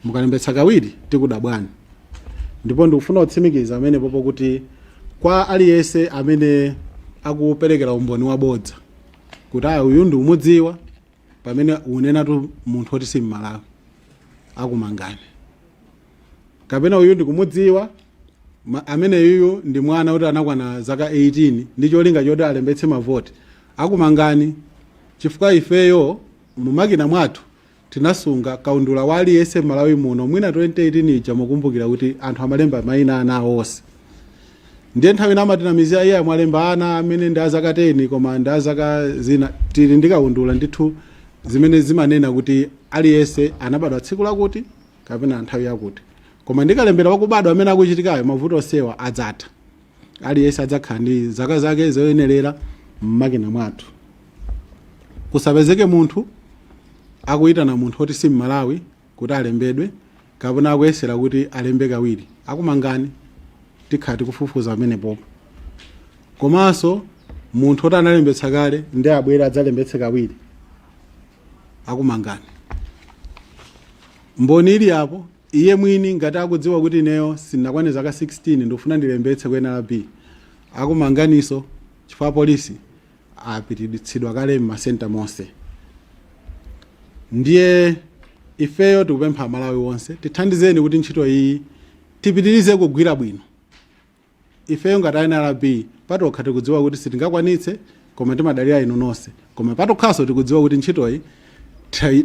Mukalembetsa kawiri, tikudabwani. Ndipo ndikufuna kutsimikiza amenepopo kuti kwa aliyense amene akuperekera umboni wabodza kuti aya, uyu ndi umudziwa, pamene unenatu munthu oti si Mmalawi, akumangani. Kapena uyu ndikumudziwa, amene yuyu ndi mwana kuti anakwana zaka 18 ndi cholinga choti alembetse mavoti, akumangani, chifukwa ifeyo mumakina mwathu tinasunga kaundula wa aliyense m'Malawi muno. Mwina 2018 ija mukumbukira kuti anthu amalemba mayina ana awo onse. Ndiye nthawi ina amatinamizira, iye mwalemba ana amene ndi azaka 10 koma ndi azaka zina. Tili ndi kaundula ndithu zimene zimanena kuti aliyense anabadwa tsiku lakuti kapena nthawi yakuti. Koma ndikalembera wakubadwa amene akuchitikayo, mavuto onsewa adzatha. Aliyense adzakhala ndi zaka zake zoyenerera mmakina mwathu. Kusapezeke munthu akuyitana munthu oti si Mmalawi kuti alembedwe kapena akuyesera kuti alembe kawiri, akumangani. Tikhala tikufufuza amenepopo. Komanso munthu oti analembetsa kale ndi abwere adzalembetse kawiri, akumangani. Mboni ili apo, iye mwini ngati akudziwa kuti ineyo sindinakwane zaka 16, ndikufuna ndilembetse ku NRB, akumanganiso, chifukwa polisi apititsidwa kale m'masenta monse. Ndiye ifeyo tikupempha Amalawi onse, tithandizeni kuti ntchito iyi tipitirize kugwira bwino. Ifeyo ngati NRB patokha tikudziwa kuti sitingakwanitse, koma timadalira inu nonse. Koma patokhanso tikudziwa kuti ntchitoyi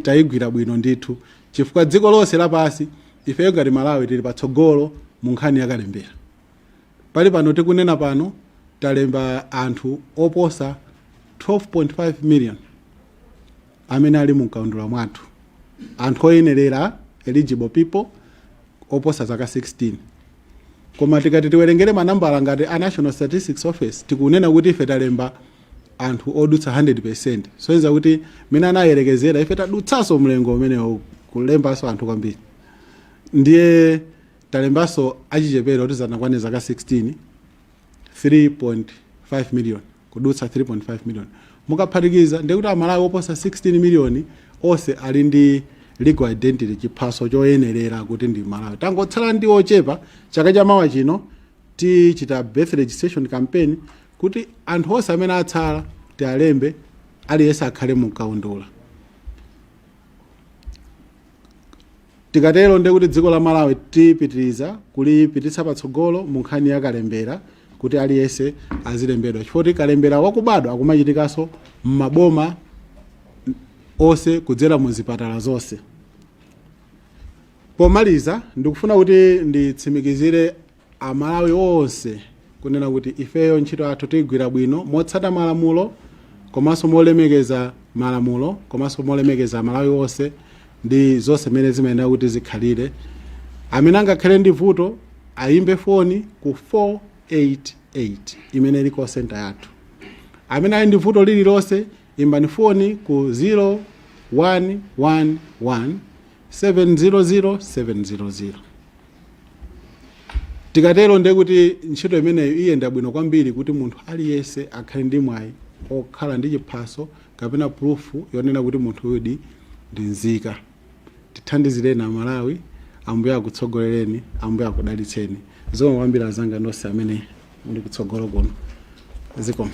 tayigwira bwino ndithu, chifukwa dziko lonse lapansi ifeyo ngati Malawi tili patsogolo mu nkhani yakalembera. Pali pano tikunena pano, talemba anthu oposa 12.5 million amene ali mu mkaundula mwathu, anthu oyenerera, eligible people oposa zaka 16. Koma tikati tiwerengere manambala ngati a National Statistics Office, tikunena kuti ife talemba anthu odutsa 100. Soyenza kuti mene anayerekezera, ife tadutsanso mlengo umenewo kulembanso anthu kwambiri. Ndiye talembanso achichepere oti sanakwane zaka 16 3.5 million, kudutsa 3.5 million. Mukaphatikiza, ndiye kuti Amalawi oposa 16 million onse ali ndi legal identity, chiphaso choyenerera kuti ndi Malawi. Tangotsala ndi ochepa. Chaka chamawa chino tichita birth registration campaign kuti anthu onse amene atsala tialembe, aliyense akhale mu kaundula. Tikatero, ndiye kuti dziko la Malawi tipitiriza kulipititsa patsogolo mu nkhani ya kalembera, kuti aliyense azilembedwa, chifukwa kuti kalembera wakubadwa akumachitikanso m'maboma onse kudzera mu zipatala zonse. Pomaliza, ndikufuna kuti nditsimikizire Amalawi onse kunena kuti ifeyo ntchito yathu tigwira bwino motsata malamulo, komanso molemekeza malamulo, komanso molemekeza Amalawi onse ndi zonse zimene zimayenera kuti zikhalire. Amene angakhale ndi vuto ayimbe foni ku 488 imene ili call center yathu. Amene ali ndi vuto lililonse, imbani foni ku 0111 700 700. Tikatero, ndiye kuti ntchito imeneyo iyenda bwino kwambiri, kuti munthu aliyense akhale ndi mwayi okhala ndi chiphaso kapena proof yonena kuti munthu uyudi ndi nzika. Tithandizireni Amalawi. Ambuye akutsogolereni, Ambuye akudalitseni. Zikomo kwambiri azanga nonse amene muli kutsogolo kuno, zikomo.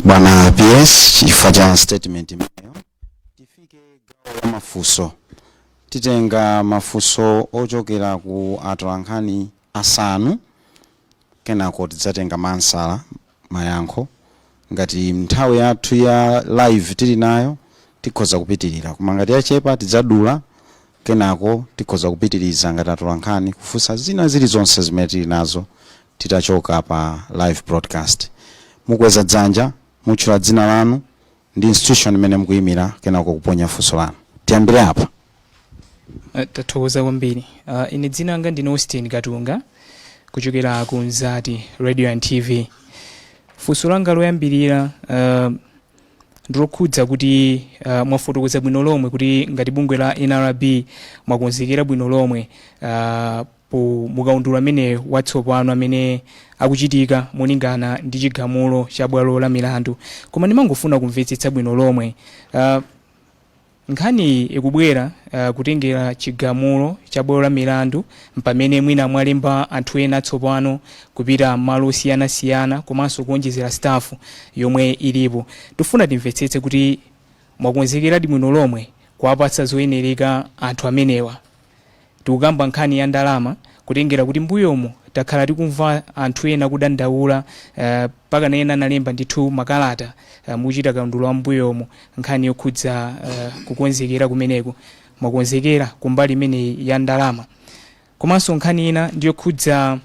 Bwana PS, chifukwa cha statement imeneyo. Tifike gawo la mafunso. Titenga mafunso ochokera ku atolankhani asanu, kenako tidzatenga mansala, mayankho. Ngati nthawi yathu ya live tili nayo, tikhoza kupitirira, koma ngati yachepa, tidzadula. Kenako tikhoza kupitiriza ngati atolankhani kufunsa zina zilizonse zimene tili nazo titachoka pa live broadcast. Mukweza dzanja, mutchula dzina lanu ndi institution imene mukuyimira, kenako kuponya funso lanu. Tiyambire apa. Tathokoza kwambiri. Ine dzina langa ndine Austin Katunga kuchokera ku Mzati Radio and TV. Funso langa loyambirira ndilokhudza kuti mwafotokoza bwino lomwe kuti ngati bungwe la NRB mwakonzekera bwino lomwe po mukaundula amene watsopano amene akuchitika molingana ndi chigamulo cha bwalo la milandu. Koma ndimangofuna kumvetsetsa bwino lomwe. Nkhani ikubwera kutengera chigamulo cha bwalo la milandu, pamene mwina mwalemba anthu ena tsopano kupita malo osiyanasiyana komanso kuonjezera staff yomwe ilipo. Tifuna timvetsetse kuti mwakonzekeradi bwino lomwe kuwapatsa zoyenereka anthu amenewa. Tikukamba nkhani ya ndalama, kutengera kuti mbuyomo takhala tikumva anthu ena kudandaula, pakana ena analemba ndithu makalata muchita kaundula wa mbuyomo, nkhani yokhudza kukonzekera kumeneko. Mwakonzekera kumbali imeneyi ya ndalama? Komanso nkhani ina ndiyokhudza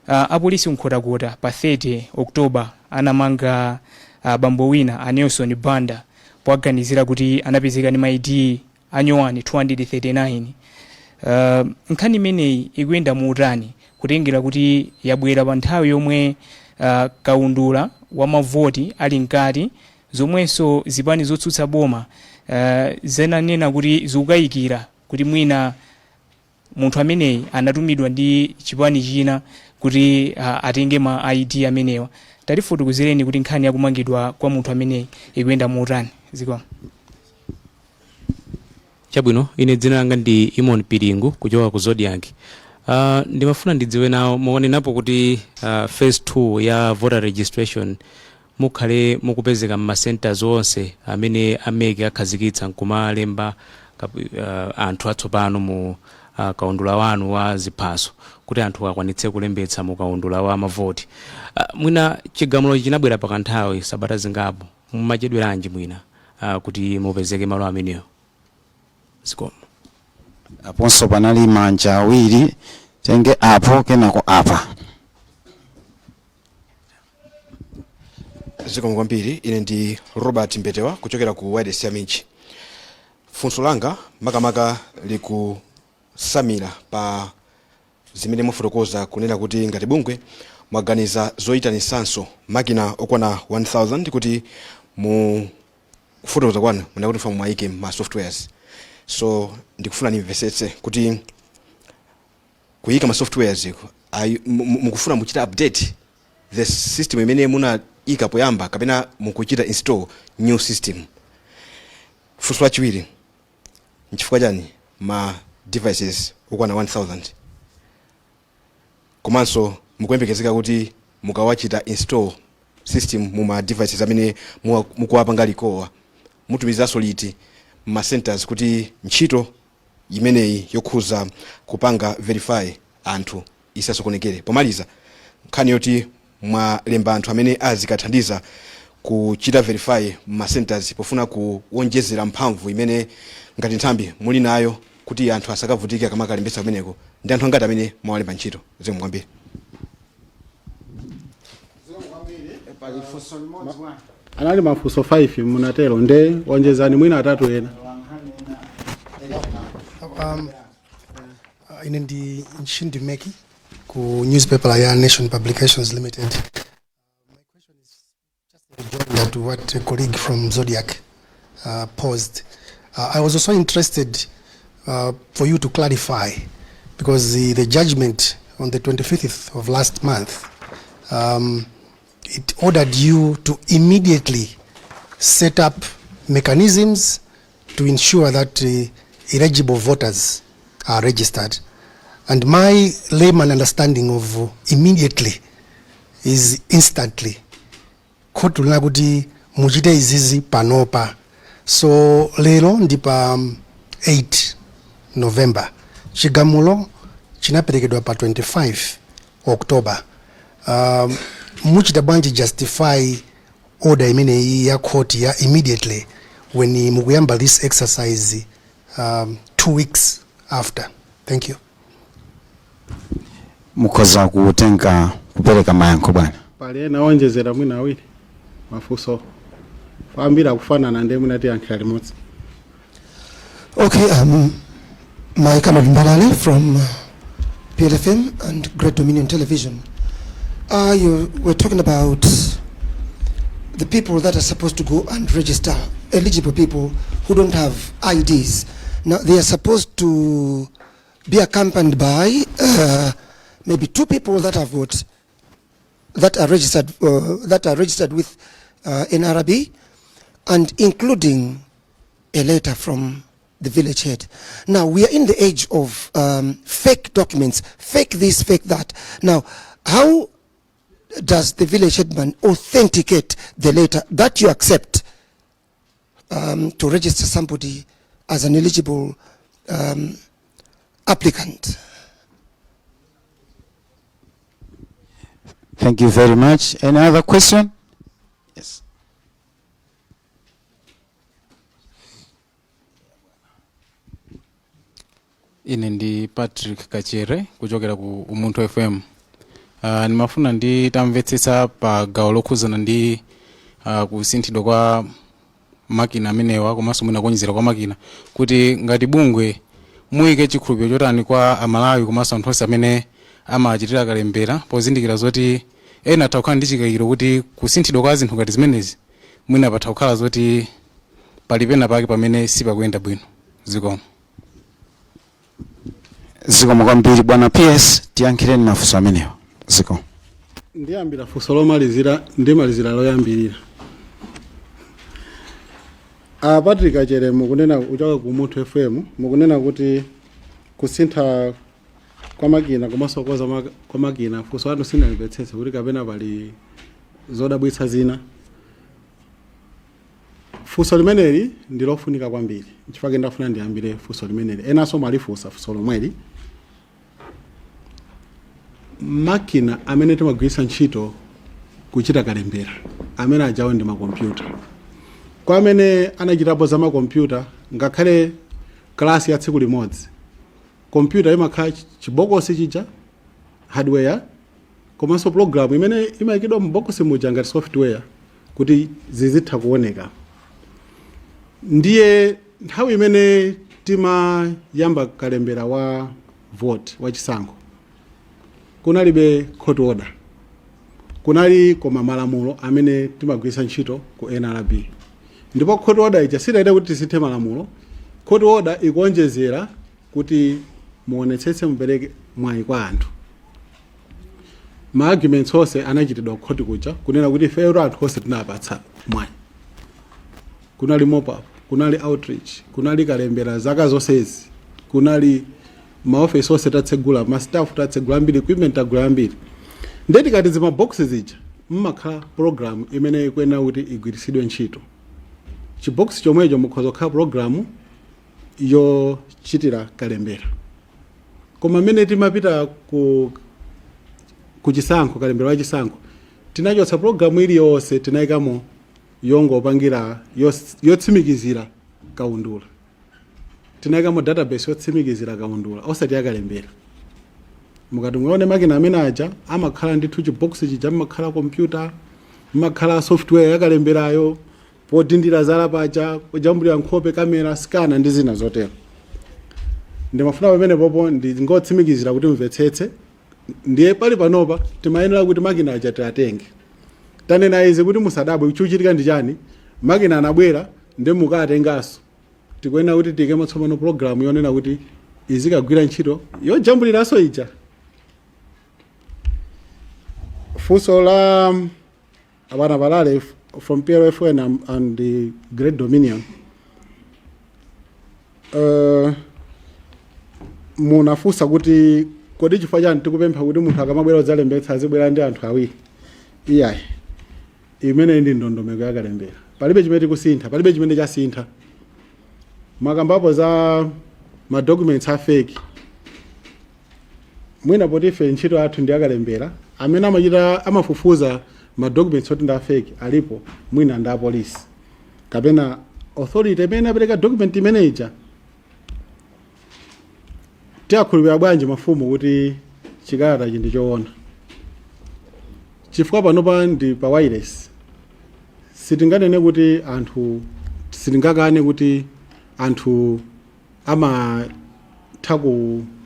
apolisi Nkhotakota pa 30 October anamanga bambo wina, a Nelson Banda, powaganizira kuti anapezeka ndi ma ID anyowani 239. Nkhani imeneyi ikuyenda motani, kutengera kuti yabwera pa nthawi yomwe kaundula wa mavoti ali mkati, zomwenso zipani zotsutsa boma zinanena kuti zikukayikira kuti mwina munthu ameneyi anatumidwa ndi chipani china kuti atenge ma ID amenewa? Tatifotokozereni kuti nkhani yakumangidwa kwa munthu ameneyi ikuyenda motani. Zikomo. Chabwino, ine dzina langa ndi Imon Piringu kuchoka ku Zodiak. Ndimafuna ndidziwe nawo, muonenapo kuti phase 2 ya voter registration mukhale mukupezeka m'ma centers onse amene a MEC akhazikitsa nkumalemba anthu atsopano mu kaundula wanu wa ziphaso, kuti anthu akwanitse kulembetsa mu kaundula wa mavoti. Mwina chigamulo chinabwera pakanthawi, sabata zingapo, mumachedweranji mwina kuti mupezeke malo amenewo? Zikomo. Aponso panali manja awiri, tenge apo, kenako apa. Zikomo kwambiri. Ine ndi Robert Mbetewa kuchokera ku wireless ya Michi. Funso langa makamaka likusamira pa zimene mwafotokoza kunena kuti ngati bungwe mwaganiza zoyitanisanso makina okwana 1000, kuti mu kufotokoza kwanu munakuti mfa mwayike ma softwares. So ndikufuna nimvesetse kuti kuyika ma softwares iko mukufuna muchita update the system imene munayika poyamba, kapena mukuchita install new system? Funso lachiwiri, nchifukwa chani ma devices okwana 1000, komanso mukuyembekezeka kuti mukawachita install system mu ma devices amene mukuwapanga recall, mutumizanso liti ma centers kuti ntchito imeneyi yokhuza kupanga verify anthu isasokonekere? Pomaliza, nkhani yoti mwalemba anthu amene azikathandiza kuchita verify ma centers, pofuna kuwonjezera mphamvu imene ngati nthambi muli nayo kuti anthu asakavutike akamakalembetsa kumeneko, ndi anthu angati amene mwawalemba ntchito? Zikomo kwambiri. Pali funso limodzi, bwana. Anali mafunso 5, munatero, nde onjezani mwina atatu ena. Ine ndi Nchindi Meki ku newspaper ya Nation Publications Limited. My question is just a rejoinder to what a colleague from Zodiak posed. I was also interested for you to clarify, because the judgment on the 25th of last month, it ordered you to immediately set up mechanisms to ensure that eligible voters are registered. And my layman understanding of immediately is instantly. Khoti lina kuti muchite izizi panopa. So lero ndi pa 8 November, chigamulo chinaperekedwa pa 25 October. Muchita bwanji justify order imeneyi ya court ya immediately when mukuyamba this exercise 2 weeks after? Thank you. Mukhoza kutenga kupereka mayankho, bwana. Pali ena onjezera mwina awiri, mafunso ambiri akufanana, ndiye mwina tiyankhira limodzi. Okay, Mike Mbalale from PLFM and Great Dominion Television. You were talking about the people that are supposed to go and register, eligible people who don't have IDs. Now, they are supposed to be accompanied by maybe two people that have got that are registered with NRB, and including A letter from the village head. Now, we are in the age of fake documents, fake this, fake that. Now, how does the village headman authenticate the letter that you accept to register somebody as an eligible applicant? Thank you very much. Any other question? Yes. Ine ndi Patrick Kachere kuchokera ku Umunthu FM. Ndimafuna nditamvetsetsa pa gawo lokhuzana ndi kusinthidwa kwa makina amenewa komanso mwina kuonjezera kwa makina, kuti ngati bungwe muyike chikhulupiriro chotani kwa Amalawi komanso anthu onse amene amachitira kalembera, pozindikira zoti ena atha kukhala ndi chikayikiro kuti kusinthidwa kwa zinthu ngati zimenezi mwina patha kukhala zoti pali pena pake pamene sipakuyenda bwino. Zikomo. Zikomo kwambiri, bwana PS. Tiyankhireni mafunso amenewa, zikomo. Ndiyambira funso lomalizira, ndimalizira loyambirira. A Patrick Kachere, mukunena kuchoka ku Umunthu FM, mukunena kuti kusintha kwa makina komanso kukonza kwa makina, funso lanu sindinalimvetsetse kuti kapena pali zodabwitsa zina. Funso limeneli ndi lofunika kwambiri, nchifukwa ndafuna ndiyambire funso limeneli. Enanso mwalifunsa funso lomweli. Makina amene timagwiritsa ntchito kuchita kalembera amene ajawo ndi makompyuta. Kwa amene anachitapo za makompyuta, ngakhale kalasi ya tsiku limodzi, kompyuta imakhala chibokosi chija, hardware, komanso program imene imayikidwa m'bokosi muja ngati software kuti zizitha kuoneka. Ndiye nthawi imene timayamba kalembera wa vote, wachisankho, kunalibe court order, kunali koma malamulo amene timagwiritsa ntchito ku NRB. Ndipo court order ija sitayita kuti tisinthe malamulo. Court order ikuonjezera kuti muonetsetse mupereke mwayi kwa anthu. Ma arguments onse anachitidwa ku khoti kuja kunena kuti ifeyo anthu onse tinapatsa mwayi. Kunali mop up, kunali outreach, kunali kalembera zaka zonsezi, kunali maofesi onse tatsegula, ma staff tatsegula ambiri, equipment tagula ambiri. Ndiye tikati zima box zija mmakhala program imene ikuyenera kuti igwiritsidwe ntchito, chibox chomwecho mukhoza kukhala program yochitira kalembera. Koma mmene timapita ku chisankho, kalembera wa chisankho, tinachotsa program iliyonse, tinayikamo yongopangira yotsimikizira kaundula. Tinayikamo database yotsimikizira kaundula, osati yakalembera. Mukati muone makina amene aja amakhala ndithu chibox chija mmakhala kompyuta, mmakhala software yakalemberayo, podindira zala paja, kujambulira nkhope, kamera, scanner ndi zina zotero. Ndimafuna pamene popo ndingotsimikizira kuti mvetsetse. Ndiye pali panopa timayenera kuti makina aja tiatenge. Tanena izi kuti musadabwe chikuchitika ndi chani. Makina anabwera, ndi mukatenganso tikuyenera kuti tiyikemo tsopano program yonena kuti izikagwira ntchito yojambuliranso ija. Funso la abana Balale from PLFN and the Great Dominion, munafunsa kuti kodi chifukwa chani tikupempha kuti munthu akamabwera kudzalembetsa azibwera ndi anthu awiri. Iyayi, imeneyi ndi ndondomeko yakalembera. Palibe chimene tikusintha, palibe chimene chasintha. Mwakambapo za ma documents a fake. Mwina poti ife ntchito yathu ndi yakalembera, amene amachita amafufuza ma documents oti ndi a fake alipo, mwina ndi apolisi kapena authority imene apereka document imene ija. Tiyakhulupirira bwanji mafumu kuti chikalata ichi ndi choona? Chifukwa panopa ndi pa wireless, sitinganene kuti anthu, sitingakane kuti anthu amatha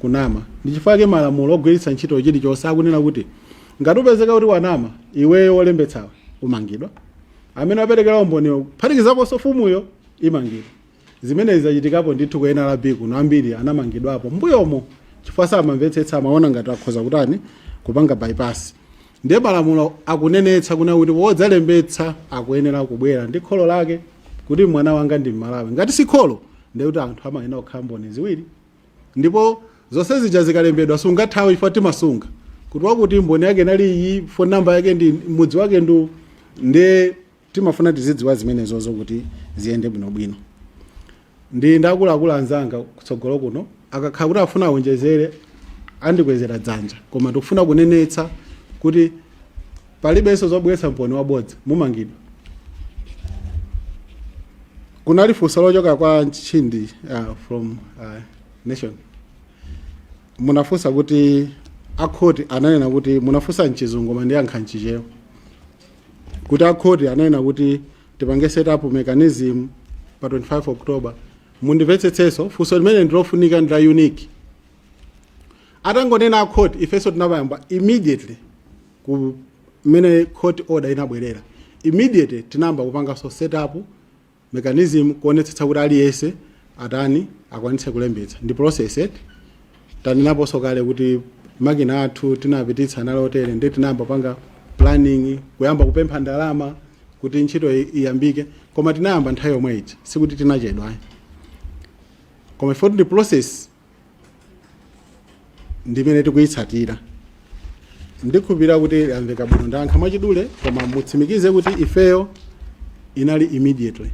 kunama. Ndi chifukwa chake malamulo ogwiritsa ntchito chilichonse akunena kuti ngati upezeka kuti wanama, iweyo wolembetsawe umangidwa, amene waperekera umboniwo kuphatikizaponso mfumuyo imangidwa. Zimenezi zachitikapo ndithu ku NRB kuno, ambiri anamangidwapo mbuyomo chifukwa samamvetsetsa, amaona ngati akhoza kutani, kupanga bypass. Ndiye malamulo akunenetsa kuna kuti wodzalembetsa akuyenera kubwera ndi kholo lake. Kuti mwana wanga ndi Mmalawi. Ngati si kholo, ndiye kuti anthu amayenera kukhala mboni ziwiri. Ndipo zonse zija zikalembedwa, sungathawe, chifukwa timasunga kuti wakuti mboni yake inali iyi, phone number yake ndi mudzi wake ndu. Ndiye timafuna tizidziwa zimenezozo kuti ziyende bwinobwino. Ndi akuluakulu anzanga kutsogolo kuno, akakhala kuti afuna awonjezere, andikwezera dzanja, koma tikufuna kunenetsa kuti palibenso zobweretsa mboni wabodza, mumangidwa. Kunali funso lochoka kwa Nchindi from Nation. Munafunsa kuti akhoti ananena kuti, munafunsa mchizungu koma ndiyankha mchichewa, kuti akhoti ananena kuti tipange set up mechanism pa 25 October. Mundimvetsetsenso, funso limene ndilofunika, ndi la unique. Atangonena akhoti, ifenso tinapayamba immediately. Ku mmene court order inabwerera, immediately tinayamba kupanganso set up mechanism kuonetsetsa kuti aliyense atani, akwanitse kulembetsa. Ndi process eti. Tanenaponso kale kuti makina athu tinapititsa nalo otere, ndi tinayamba panga planning, kuyamba kupempha ndalama kuti ntchito iyambike, koma tinayamba nthawi yomwe ija, sikuti tinachedwa ayi. Koma ifoti ndi process ndimene tikuyitsatira. Ndikhulupirira kuti yamveka bwino, ndayankha mwachidule, koma mutsimikize kuti ifeyo inali immediately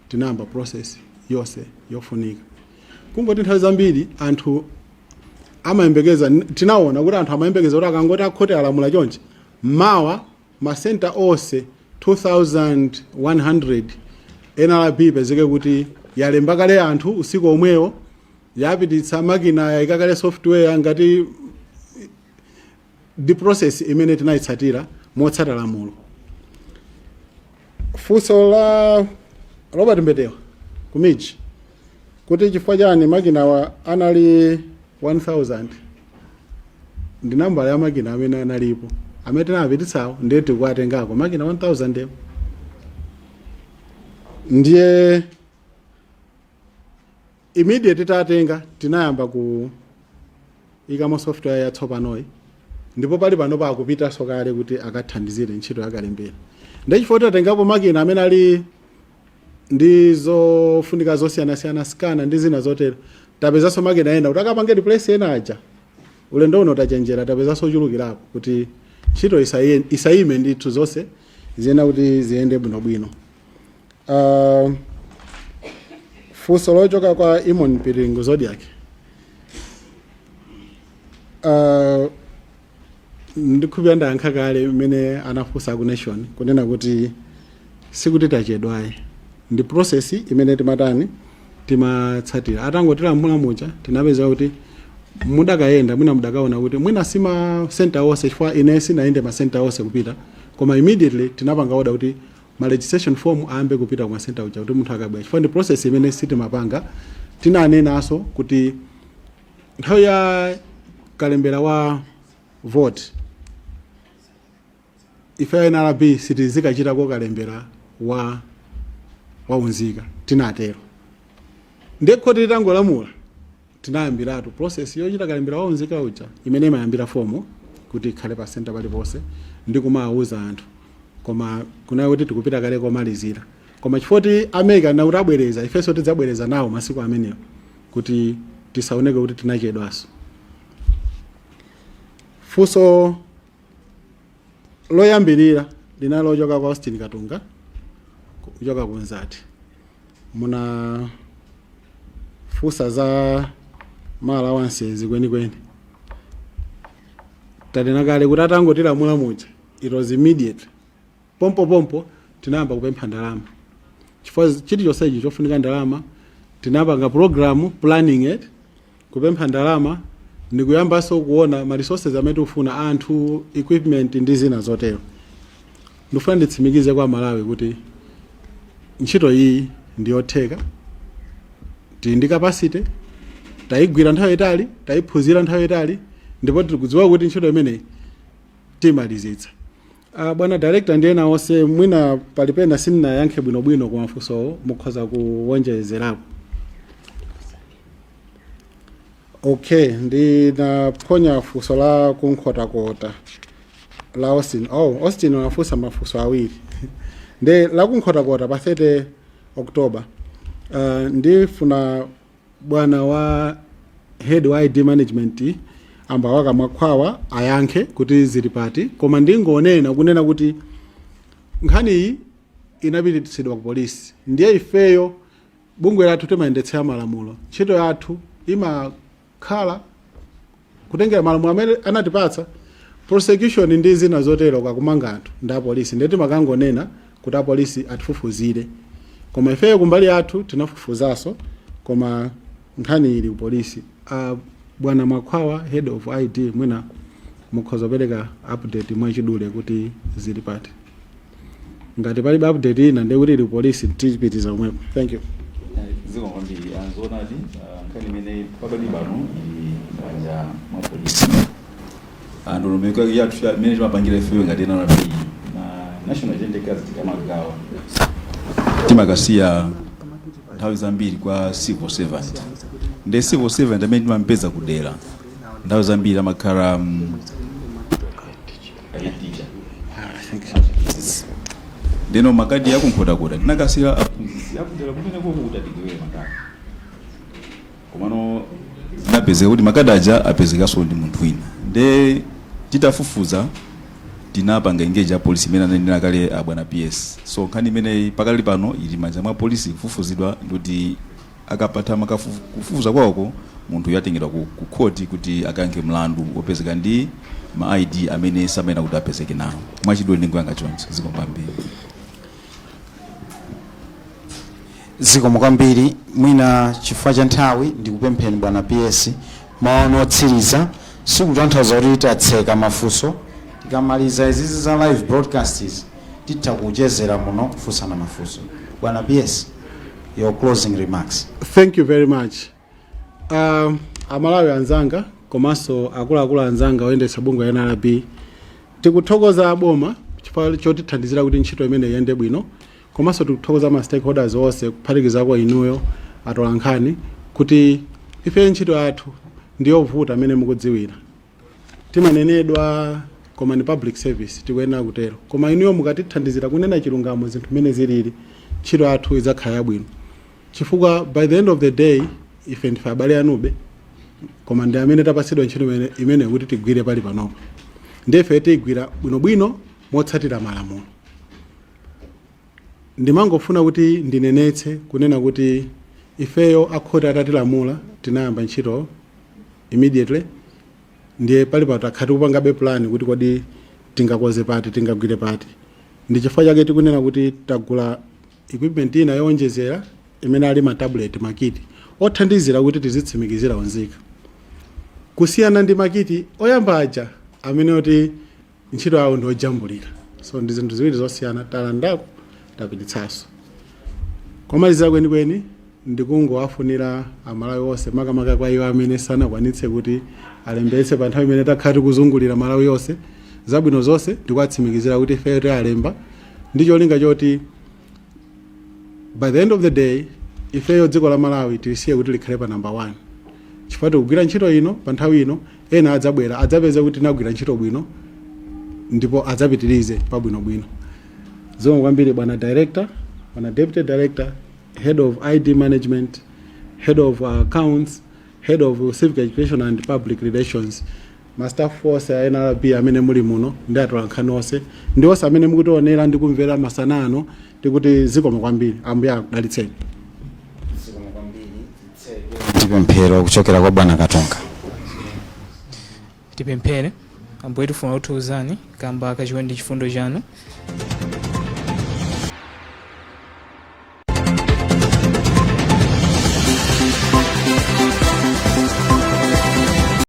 tinayamba process yonse yofunika. Kungoti nthawi zambiri anthu amayembekeza, tinaona kuti anthu amayembekeza kuti akangoti akhoti alamula chonchi, mawa masenta onse 2100 NRB ipezeke kuti yalemba kale anthu usiku omwewo, yapititsa makina, yayika kale software. Ngati ndi process imene tinayitsatira motsata lamulo. Funso la Robert Mbetewa ku MIJ kuti chifukwa chani makinawa anali 1000, ndi nambala ya makina amene analipo amene tinapititsawo, ndiye tikuwatengako makina 1000 ewo. Ndiye immediate titatenga, tinayamba ku ikamo software yatsopanoyi, ndipo pali pano pakupitanso kale kuti akathandizire ntchito yakalembera. Ndiye chifukwa tatengapo makina amene ali ndi zofunika zosiyanasiyana, scanner ndi zina zotero, tapezanso makina ena kuti akapange replace ena aja. Ulendo uno tachenjera, tapezanso ochulukirapo kuti ntchito isayime ndithu, zonse ziyena kuti ziyende bwinobwino. Funso lochoka kwa Imon Piringu, Zodiak. Ndikhulupirira ndayankha kale mmene anafunsa ku Nation, kunena kuti sikuti tachedwayi, ndi process imene timatani, timatsatira. Atangotilamula muja, tinapeza kuti mudakayenda mwina mudakaona kuti mwina si ma center onse, chifukwa ine sinayende ma center onse kupita, koma immediately tinapanga order kuti ma registration form ayambe kupita ku ma center uja kuti munthu akabwera, chifukwa ndi process imene sitimapanga. Tinanenanso kuti nthawi ya kalembera wa vote, ife NRB sitizikachitako kalembera wa waunzika, tinatero. Ndiye khoti litangolamula, tinayambiratu process yochita kalembera waunzika uja, imene imayambira fomu kuti ikhale pa center paliponse ndi kumawuza anthu, koma kunayo kuti tikupita kale komalizira. Koma chifukwa a MEC nakuti abwereza, ifenso tidzabwereza nawo masiku amenewo kuti tisaoneke kuti tinachedwanso. Funso loyambirira linali lochoka kwa Austin Katunga kuchoka ku Nzati. Munafunsa za ma allowances. Kwenikweni tanena kale kuti atangotilamula muja, it was immediate, pompo pompo tinayamba kupempha ndalama, chifukwa chilichonsechi chofunika ndalama. Tinapanga program planning it, kupempha ndalama ndikuyambanso kuona ma resources amene tikufuna, anthu, equipment ndi zina zotero. Ndikufuna nditsimikize kwa Malawi kuti ntchito iyi ndiyotheka. Tili ndi capacity, tayigwira nthawi itali, tayiphunzira nthawi itali, ndipo tikudziwa kuti ntchito imeneyi timalizitsa. Bwana director ndi ena onse, mwina palipena sindinayankhe bwinobwino kwa mafunsowo, mukhoza kuwonjezerapo. Okay, ndinaphonya funso la kunkhotakota la Austin. Oh, Austin anafunsa mafunso awiri, ndi la kunkhotakota pa 30. October. Ndifuna bwana wa head wa ID management, ambawaka Mwakhwawa, ayankhe kuti zili pati, koma ndingonena kunena kuti nkhani iyi inapititsidwa ku polisi. Ndiye ifeyo bungwe lathu timayendetsera malamulo. Ntchito yathu imakhala kutengera malamulo amene anatipatsa. Prosecution ndi zina zotero, kakumanga anthu, ndi apolisi. Ndiye timakangonena kuti apolisi atifufuzire, koma ifeyo kumbali yathu tinafufuzanso, koma nkhani ili ku polisi. Bwana Mwakhwawa, head of ID, mwina mukhoza kupereka update mwachidule kuti zili pati. Ngati palibe update ina, ndiye kuti ili ku polisi, tipitiza omwepo. Thank you. Zikomo kwambiri. Zoonadi, nkhani imene pakali pano ili m'manja mwa polisi. Ndondomeko yathu imene timapangira ifeyo ngati NRB na national identity cards, tikamagawa timakasiya nthawi zambiri kwa civil servant. Ndi civil servant amene timampeza kudera, nthawi zambiri amakhala head teacher. Ndeno makadi akunkhotakota tinakasira aphunzitsi akudera kumene koko kuti atigawire makadi, komano zinapezeka kuti makadi aja apezekanso ndi munthu wina. Nde titafufuza, tinapanga engage apolisi imene ananena kale abwana PS. So nkhani imeneyi pakali pano ili manja mwa polisi, kufufuzidwa, ndikuti akapatha kufufuza kwawoko, munthu yatengedwa ku khoti kuti akayankhe mlandu wopezeka ndi ma ID amene samayenera kuti apezeke nawo. Mwachidule ndingoyankha choncho. Zikomo kwambiri. Zikomo kwambiri. Mwina chifukwa cha nthawi, ndikupempheni bwana PS, mawu otsiriza. Sikutanthauza kuti tatseka mafunso. Tikamaliza izizi za live broadcasts, titha kuchezera muno kufunsana mafunso. Bwana PS, your closing remarks. Thank you very much. Amalawi anzanga komanso akuluakulu anzanga oyendetsa bungwe la NRB, tikuthokoza boma chifukwa chotithandizira kuti ntchito imene iyende bwino, komanso tikuthokoza ma stakeholders onse, kuphatikizako inuyo atolankhani, kuti ife ntchito yathu ndiyovuta amene mukudziwira. Timanenedwa, koma ni public service, tikuyenera kutero. Koma inuyo mukatithandizira kunena chilungamo, zinthu mmene zilili, ntchito yathu idzakhala yabwino, chifukwa by the end of the day ife ndife abale anube, koma ndi amene tapatsidwa ntchito imene kuti tigwire pali panopo. Ndife tigwira bwinobwino motsatira malamulo. Ndimangofuna kuti ndinenetse kunena kuti ifeyo akhoti atatilamula, tinayamba ntchito immediately. Ndiye pali pano takhala tikupangabe plan kuti kodi tingakoze pati, tingagwire pati. Ndi chifukwa chake tikunena kuti tagula equipment ina yowonjezera imene ali ma tablet, ma kit othandizira kuti tizitsimikizira unzika, kusiyana ndi ma kit oyamba aja amene oti ntchito yawo ndi ojambulira. So ndi zinthu ziwiri zosiyana. Talandako, tapititsanso. Komaliza kwenikweni, ndikungowafunira Amalawi onse, makamaka kwa iwo amene sanakwanitse kuti alembetse pa nthawi imene takhala tikuzungulira Malawi yonse, zabwino zonse, ndikuwatsimikizira kuti ifeyo tialemba ndi cholinga choti by the end of the day ifeyo dziko la Malawi tilisiye kuti likhale pa number one, chifukwa tikugwira ntchito ino pa nthawi ino. Ena adzabwera, adzapeza kuti tinagwira ntchito bwino ndipo adzapitirize pabwinobwino. Zikomo kwambiri, bwana director, bwana deputy director, head of ID management, head of accounts, head of civic education and public relations, ma staff onse a NRB amene muli muno, ndi atolankhani onse, ndi onse amene mukutionera ndi kumvera masana ano, tikuti zikomo kwambiri. Ambuye akudalitseni. Tipemphero kuchokera kwa bwana Katonga. Tipemphere. Ambuye, tifuna kuthokozani kamba kachikondi, chifundo chanu.